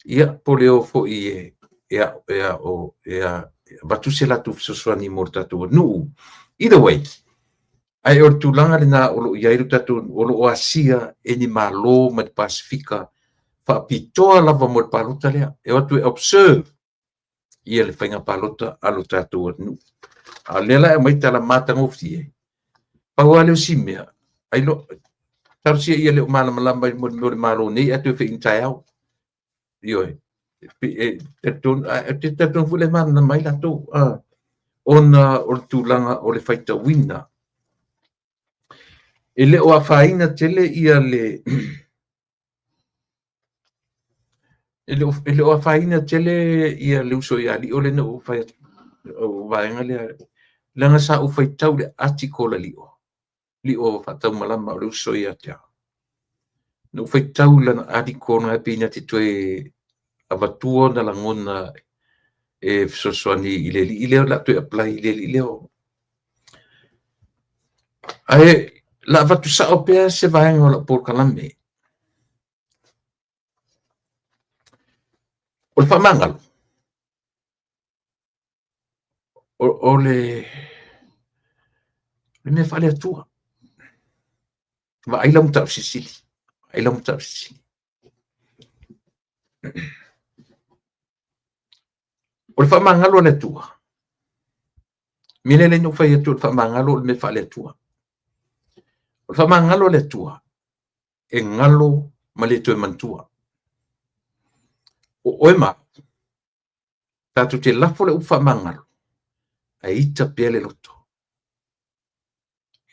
ia, po o le o foi e, e, e, e, e, avatu se latou fesoasoani mo le tatou atunuu. Either way, ae o le tulaga lena o lo o i ai lo tatou atunuu, o lo o asia e ni Malo mai le Pasefika faapitoa lava mo le palota lea, e o atu e observe ia le faiga palota a lo tatou atunuu. A o lea la e aumai tala matagofie, pau lava lea o si mea, ai lo, talosia ia le o malamalama i mea o le Malo nei ae toe fei taeao. Ioe, e talitonu foi le malamalama ai latou, ona o le tulaga o le faitauina. E le o afaina tele ia le e le o afaina tele ia le uso ia Lio lea na ou fai atu, o vaega lea, leaga sa ou faitau i le article a Lio, Lio Faataumalama o le uso ia te au. Na ou faitau i lana article na e pei na te toe avatua ona lagona e fesoasoani i le alii lea o le a toe apply i le alii lea. Ae la avatu sao pea se vaega o lau polokalame. O le faamagalo, o le mea faale-Atua. Vaai lau mataupu silisili. Vaai lau mataupu silisili. O le faamagalo a le Atua, mea lea na ou fai atu o le faamagalo o le mea faale-Atua. O le faamagalo a le Atua, e galo ma le toe manatua. O oe ma au, tatou te lafo le upu faamagalo, ae ita pea le loto.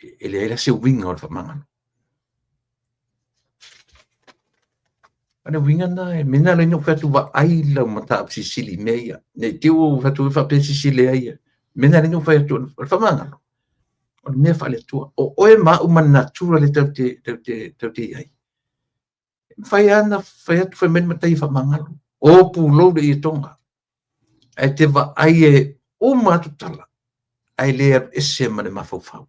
E leai la se uiga o le faamagalo. O le uiga lena, e mea lena na ou fai atu vaai lau mataupu silisili i mea ia. Ne i te i ua ou fai atu faapea sisi leai ia. Mea lena na ou fai atu o le faamagalo, o le mea faale-Atua. O oe ma au ma le natura lea tatou te i ai. E mafai lava ona fai atu fai mai le matai e faamagalo. O pulou le ietoga. Ae te vaai e uma atu tala, ae le alu ese ma le mafaufau.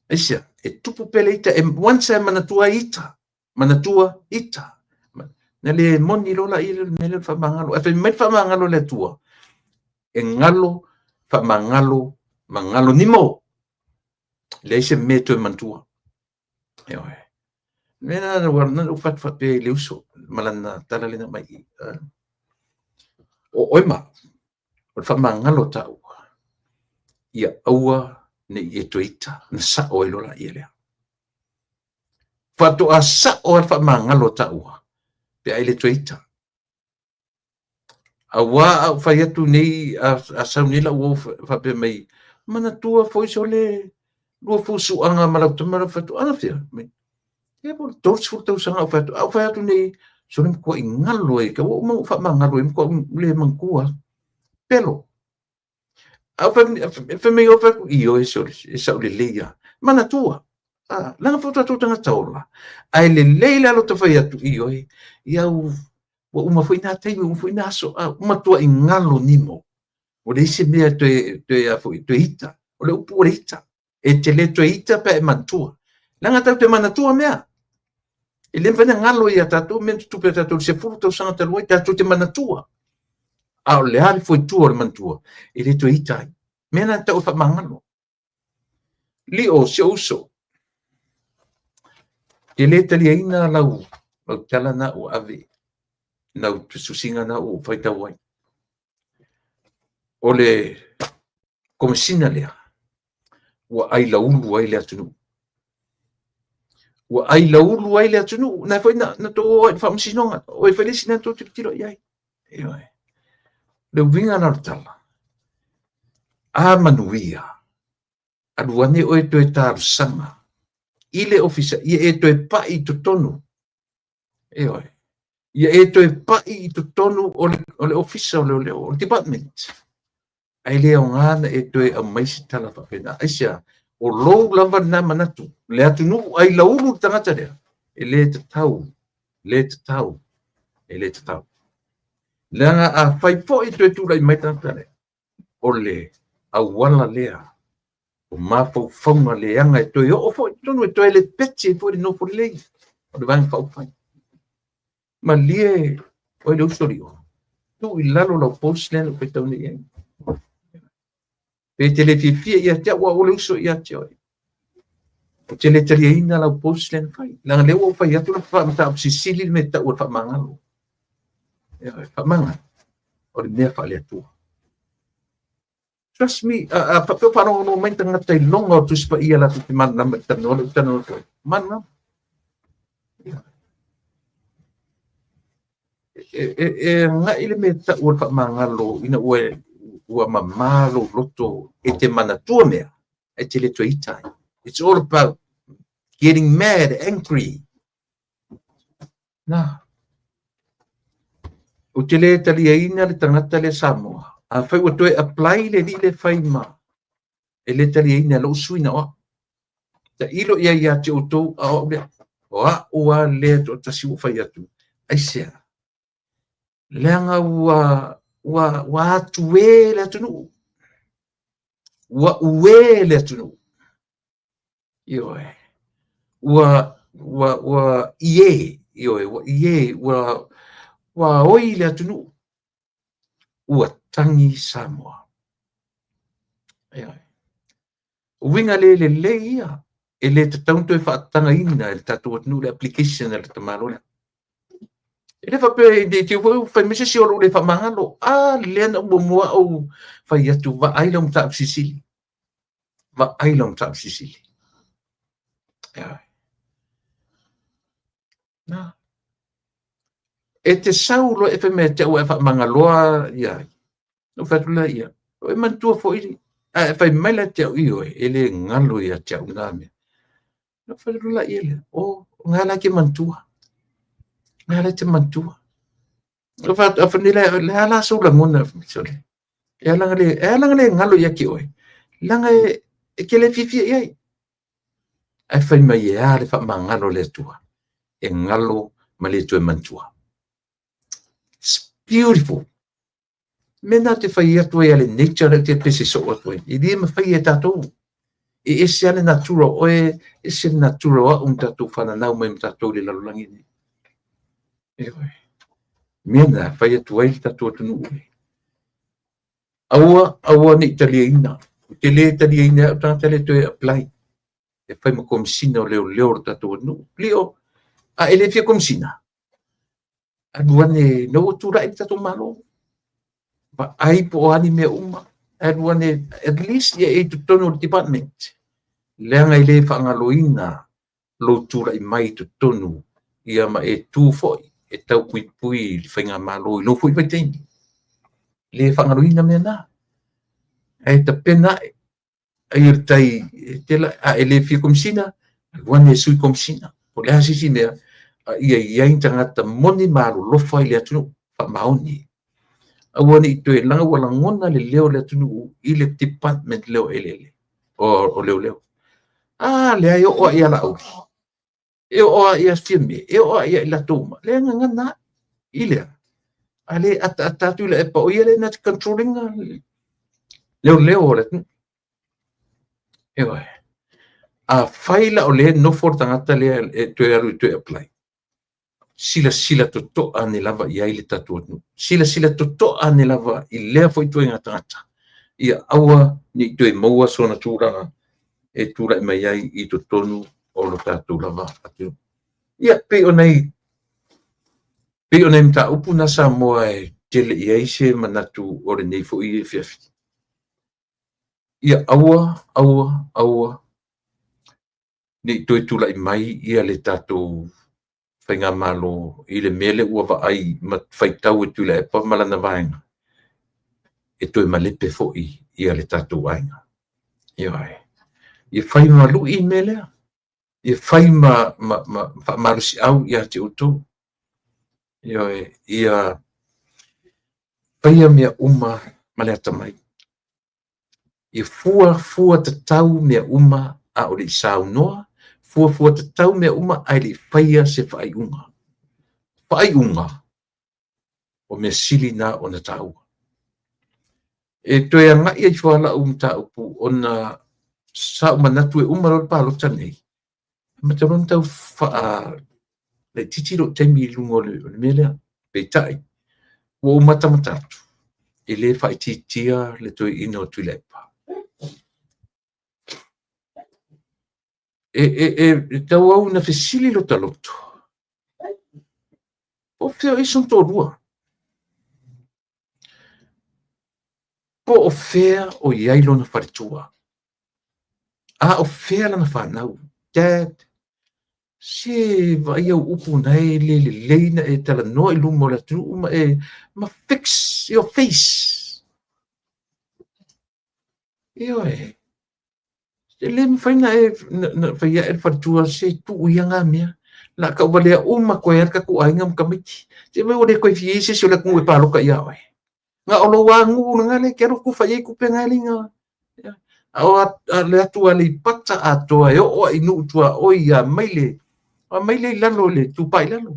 Aisea? E tupu pea le ita, e once e manatua ai ita, manatua ita. Na le moni loa la ia le mea lea o le faamagalo. Ae fai mai le faamagalo a le Atua, e galo, faamagalo, magalo nimo. Leai se mea e toe manatua. Ioe. Mea na na ou fai atu faapea i le uso ma lana tala lea na aumai i i. O oe ma au, o le faamagalo taua, ia aua ne i e toe ita, na sao ai loa laia lea. Faatoa sao lava le faamagalo taua, pe a e le toe ita. Aua a ou fai atu nei, a sau nei lau uo faapea mai, manatua foi sole lua fusuaga ma lau tama, lau fai atu, anafea? Ia po o le 30 tausaga ou fai atu, a ou fai atu nei, sole matuai galo ai, ua uma ona ou faamagalo ai, matuai le manatua. Pelo. A ou fai mai ou fai atu, ioe sole, e sao lelei lava. Manatua. Leaga foi o tatou tagata ola, ae lelei le alo fai atu, ioe, ia ua uma foi nā taimi, ua uma foi nā aso, a ua matuai galo nimo. Ua leai se mea toe, a foi, toe ita. O le upu o le ita. E te le toe ita pe a e manatua. Leaga tatou te manatua mea. E le mafai ona galo ia tatou mea na tutupu ia tatou i le 10 tausaga talu ai, tatou te manatua. A o le a le foitua o le manatua, e le toe ita ai. Mea na tau e faamagalo. Lio, si ou uso, e le taliaina lau tala na ua ave, lau tusitusiga na ua ou faitau ai. O le komesina lea, ua ailaulu ai le atunuu. Ua ailaulu ai le atunuu. Na foi na tou o ai i le faamasinoga, o ai foi le isi na tou tilotilo i ai. Ioe. Le uiga la o le tala, a manuia, alu ane oe toe talosaga i le ofisa, ia e toe pai i totonu. Ioe. Ia e toe pai i totonu o le ofisa o leoleo, o le department. Ae le aoga na e toe aumai se tala faapena. Aisea? O lou lava lena manatu. Le atunuu ailaulu le tagata lea, e le tatau, le tatau, e le tatau. Leaga afai foi e toe tulai mai le tagata lea, o le auala lea, o mafaufauga leaga e toe oo foi i totonu, e toe lepeti ai foi le nofo lelei o le Vaega Faaupufai. Malie oe le uso Lio, Tuu i lalo lau post lea na ou faitau nei i ai. Pe e te le fiafia ia te au, au o le uso ia te oe. Ou te le taliaina lau post lea na fai. Leaga lea ua ou fai atu la mataupu silisili le mea e tau o le faamagalo. Faamagalo, o le mea faale-Atua. Trust me, a faapea o faalogologo mai tagata i loga o Tusi Paia latou te malamalama i le talanoa lea ou te talanoa atu ai. Malamalama. E agai le mea e tau o le faamagalo ina ua mamā lou loto e te manatua mea, ae te le toe ita ai. It's all about getting mad, angry. Na. Ou te le taliaina le tagata lea Samoa. Afai ua toe apply le alii lea fai ma e le taliaina e lou sui na o au. Tailo i ai ia te outou a o au lea. O au lava lea toatasi ua fai atu. Aisea? Leaga ua atuē le atunuu. Ua uē le atunuu. Ioe. Ua ie, ioe, ua ie, ua oi le atunuu. Ua tagi Samoa. Ioe. Uiga le lelei ia, e le tatau ona toe faatagaina e le tatou atunuu le application a le tamaloa lea. E le faapea ne i te i foi ua fai mai se isi o lou le faamagalo. A lea na ou muamua au fai atu, vaai lau mataupu silisili. Vaai lau mataupu silisili. Na. E te sau loa e fai mai ia te au ua e faamagaloa ia. Na ou fai atu lea ia. O e manatua foi, a e fai mai la ia te au, ioe, e le galo ia te au na mea. Na ou fai atu la ia lea, o, o la e te manatua. O la e te manatua. O fai atu, a le a la sou lagona, sole. E ala ona le galo ia te oe, leaga e te le fiafia i ai. Ae fai mai e a le faamagalo a le Atua, e galo ma le toe manatua. It's beautiful. Mea na te fai atu ai a le nature lea ou te pese soo atu ai. E le mafai e tatou. E ese lava le natura o oe, ese le natura o au na tatou fananau mai ma tatou i le lalolagi lenei. Ioe. Mea na fai atu ai le tatou atunuu. Aua, aua ne i taliaina. Ou te le taliaina e au tagata lea toe apply. E fai ma komisina o leoleo o le tatou atunuu. Lio, a e le fia komisina, alu ane, na ua tulai le tatou Malo. Vaai po o a ni mea uma. Alu ane, at least ia e i totonu o le department. Leaga e le faagaloina lou tulai mai i totonu ia ma e tu foi e tau puipui i le faigamalo i lou foi vaitaimi. Le faagaloina mea na. Ae tapena ae, ai o le tai e te la, a e le fia komisina, alu ane e sui komisina. Po o le a se isi mea, a ia i ai ni tagata moni ma alolofa i le atunuu, faamaoni. Aua ne i toe leaga ua lagona le leo o le atunuu i le department lea o eleele, o leoleo. A lea e oo lava ia Laauli, e oo lava ia Fiame, e oo lava ia i latou uma, lea e gagana lava i lea. A le ataata atu Tuilaepa, o ia lea na te control ina leoleo o le atunuu. Ioe. Afai la o lea e nofo le tagata lea e toe alu e toe apply, silasila totoa ane lava i ai le tatou atunuu. Silasila totoa ane lava i lea foi ituaiga tagata, ia aua ne i toe maua sona tulaga e tulai mai ai i totonu o lo tatou lava atunuu. Ia, pei o nai mataupu na Samoa e tele i ai se manatu o lenei foi afiafi. Ia aua, aua, aua ne i toe tulai mai ia le tatou faigamalo i le mea lea ua vaai ma faitau e Tuilaepa ma lana vaega, e toe malepe foi ia le tatou aiga. Ioe. Ia fai ma lui le mea lea. Ia fai ma faamalosiau ia te outou. Ioe. Ia faia mea uma ma le atamai. Ia fuafua tatau mea uma a o le i saunoa, fuafua tatau mea uma ae le i faia se faaiuga. Faaiuga, o mea sili na ona taua. E toe agai ifo lava lau mataupu ona sa ou manatu e uma loa le palota nei, amata loa ona tau faalaitiiti lou taimi i luga o le mea lea. Peitai, Ua ou matamata atu, e le faaitiitia le toeaina o Tuilaepa. E tauau ina fesili lota loto, po o fea o i ai sona toalua? Po o fea o i ai lona faletua? A o fea lana fanau? Dad, se vaai au upu na e le lelei na e talanoa i luma o le atunuu ma e ma fix your face. Ioe. E le mafai na e na fai ae le faletua se tuu ia ngā mea. La tauvalea uma koe ai le tatou aiga ma tamaiti. Se vaai ua le toe fia i ai se isi o le atunuu e paloka ia oe. Na o lou nuu lena lea e te alu atu fai ai tupe na e leina. A o le atu Aleipata atoa e oo lava i nuu tuaoi ia Maile, o Maile i lalo i le Itupa i Lalo.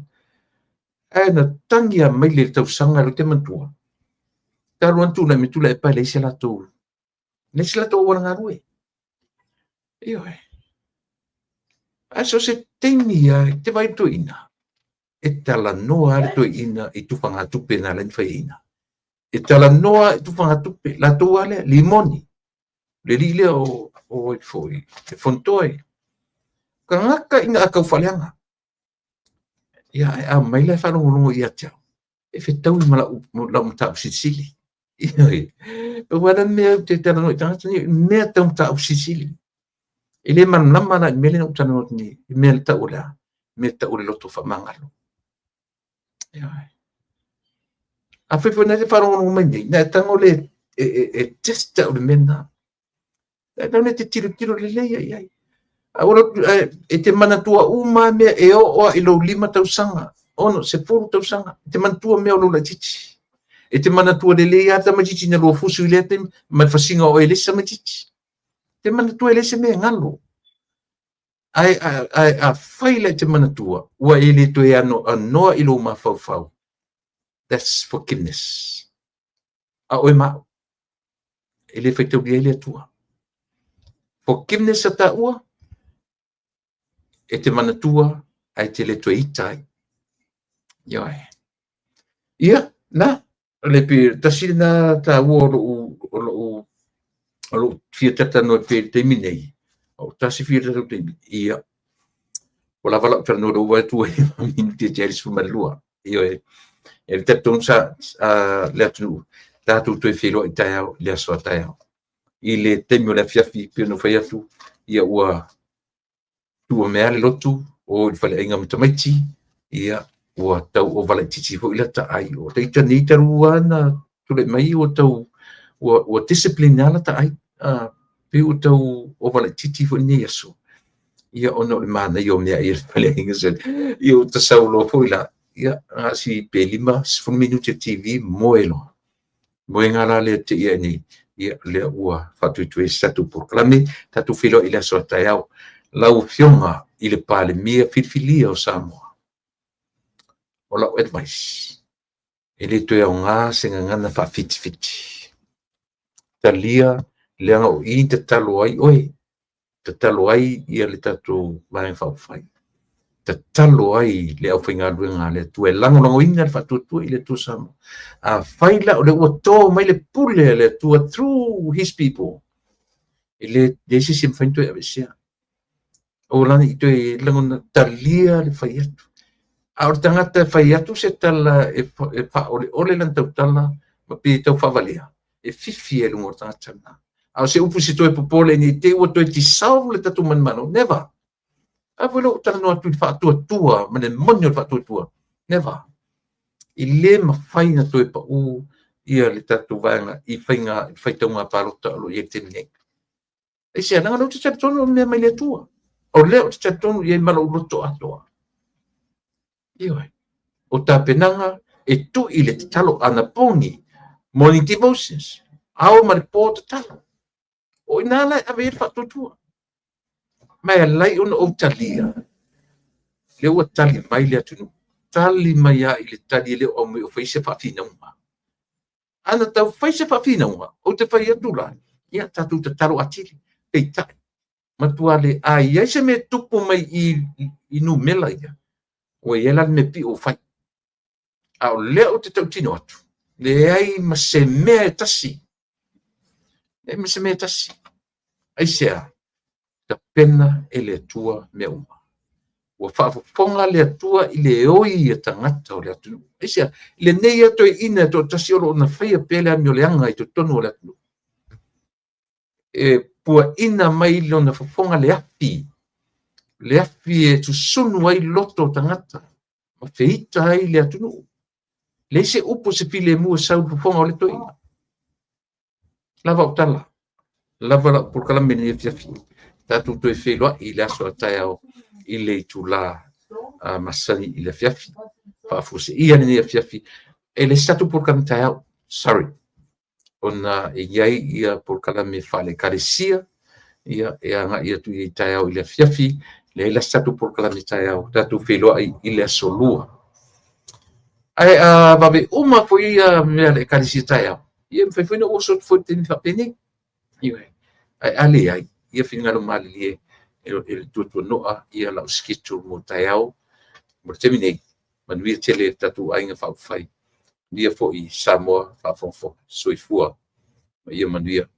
Ae na tagi a Maile i le tausaga lea ou te manatua. Talu ona tulai mai Tuilaepa e leai se latou, leai se latou auala galue. Ioe. Ae so o se taimi lava e te vaai i le toeaina, e talanoa lava le toeaina i tufagatupe na ala ai ona faiaina. E talanoa i tufagatupe, latou lava lea, Limoni, le alii lea o ai foi, le Fonotoe. Tagata ina a tau faaleaga, ia ae a omai la e faalogologo ia te au, e fetaui ma lau mataupu silisili. Ioe. Pau lava lea mea ou te talanoa i tagata nei, mea tau mataupu silisili. E le malamalama la i le mea lea na ou talanoa atu nei, i mea tau o le a? Mea tau o le loto faamagalo. Ioe. Afai foi na te faalogologo mai nei, na e tago le e test au le mea lena. E tau te tilotilo lelei ai ai. E te manatua uma mea e oo lava i lou 5 tausaga, 6, 10 tausaga, e te manatua mea o lou laitiiti. E te manatua lelei lava tamaitiiti na lua fusu i lea taimi ma le fasiga o oe e le isi tamaitiiti. E te manatua e leai se mea e galo. Ae afai la e te manatua, ua e le toe anoanoa i lou mafaufau, that's forgiveness. A oe ma au, e le faitaulia ai le Atua. Forgiveness a taua, e te manatua ae te le toe ita ai. Ioe. Ia, na, o le pe tasi lena taua o lou fia talatalanoa pea i le taimi nei. O tasi fia talatalanoa taimi. Ia, ua lava lau talanoa lea ua vaai atu ua minute e tea i le 12. Ioe. E le talitonu sa le atunuu, tatou toe feiloai taeao i le aso a taeao. I le taimi o le afiafi, pei ona ou fai atu, ia ua tua mea le lotu o i le faleaiga ma tamaiti, ia ua tau ova laitiiti foi lata ai. O ita nei talu lava na tulai mai ua tau ua discipline lava lata ai. Pei ua tau ova laitiiti foi lenei aso. Ia ona o le manaia o mea ai a le faleaiga. Ia ua tasau loa foi la, ia na si pe 5, 10 minute TV moe loa. Moe ngā la lea te ia nei, ia lea ua faatuetue se tatou polokalame, tatou feiloai i le aso a taeao. Lau Afioga i le Palemia filifilia o Samoa, o lau advice, e le toe aoga se gagana faafitifiti. Talia leaga o i tatalo ai oe, tatalo ai ia le tatou Vaega Faaupufai, tatalo ai le aufaigaluega a le Atua e lagolagoina le faatuatua i le Atua Samoa. Afai la o lea ua to mai le pule a le Atua through his people, e leai se isi e mafai ona toe aveesea. O lana i toe lagona talia le fai atu. A o le tagata e fai atu se tala e faaoleole lana tautala ma pe tau faavalea, e fifi e luga o le tagata lena. A o se upu se toe popole nei te i ua toe dissolve le tatou manumalo, never. A foi lou talanoa atu i le faatuatua ma le moni o le faatuatua, never. E le mafai na toe pau ia le tatou vaega i faiga faitauga palota o lo o i ai i le taimi nei. Aisea, leaga o lea ou te talitonu o mea mai le Atua. O lea ou te talitonu i ai ma lou loto atoa. Ioe. O tapenaga e tui le tatalo anapogi, morning devotions, ao ma le po tatalo. O ina la e ave i ai le faatuatua. Ma e alai ona ou talia, lea ua tali mai le atunuu. Tali mai lava i le tali e le o aumai o fai se faafinauga. Ana tau fai se faafinauga, ou te fai atu la, ia tatou tatalo atili. Peitai, matua le a i ai se mea tupu mai i numera ia, ua i ai la le mea pio ua fai. A o lea ou te tautino atu, Leai ma se mea e tasi. Leai ma se mea e tasi. Aisea? Tapena e le Atua mea uma. Ua faafofoga le Atua i le oi a tagata o le atunuu. Aisea? Lenei lava toeaina e toatasi o lo o na faia pea le amioleaga i totonu o le atunuu. E puaina mai lona fofoga le afi, le afi e susunu ai loto o tagata ma feita ai le atunuu. Leai se upu o se filemu e sau i le fofoga o le toeaina. Lava au tala, lava lau polokalame i lenei afiafi. Tatou toe feiloai i le aso a taeao i le itula masani i le afiafi. Faafuaseia lenei afiafi. E leai se tatou polokalame taeao, sorry, ona e i ai ia polokalame faale-Ekalesia ia e agai atu i ai taeao i le afiafi. Leai la se tatou polokalame taeao, tatou feiloai i le aso Lua. Ae a vave uma foi ia mea a le Ekalesia taeao, ia e mafai foi ona ou oso atu foi i le taimi faapenei. Ioe. Ae a leai, ia finagalo malilie e tuatuanoa ia lau schedule mo taeao. Mo le taimi nei, manuia tele le tatou aiga faaupufai, manuia foi Samoa faafogafoga. Soifua ma ia manuia.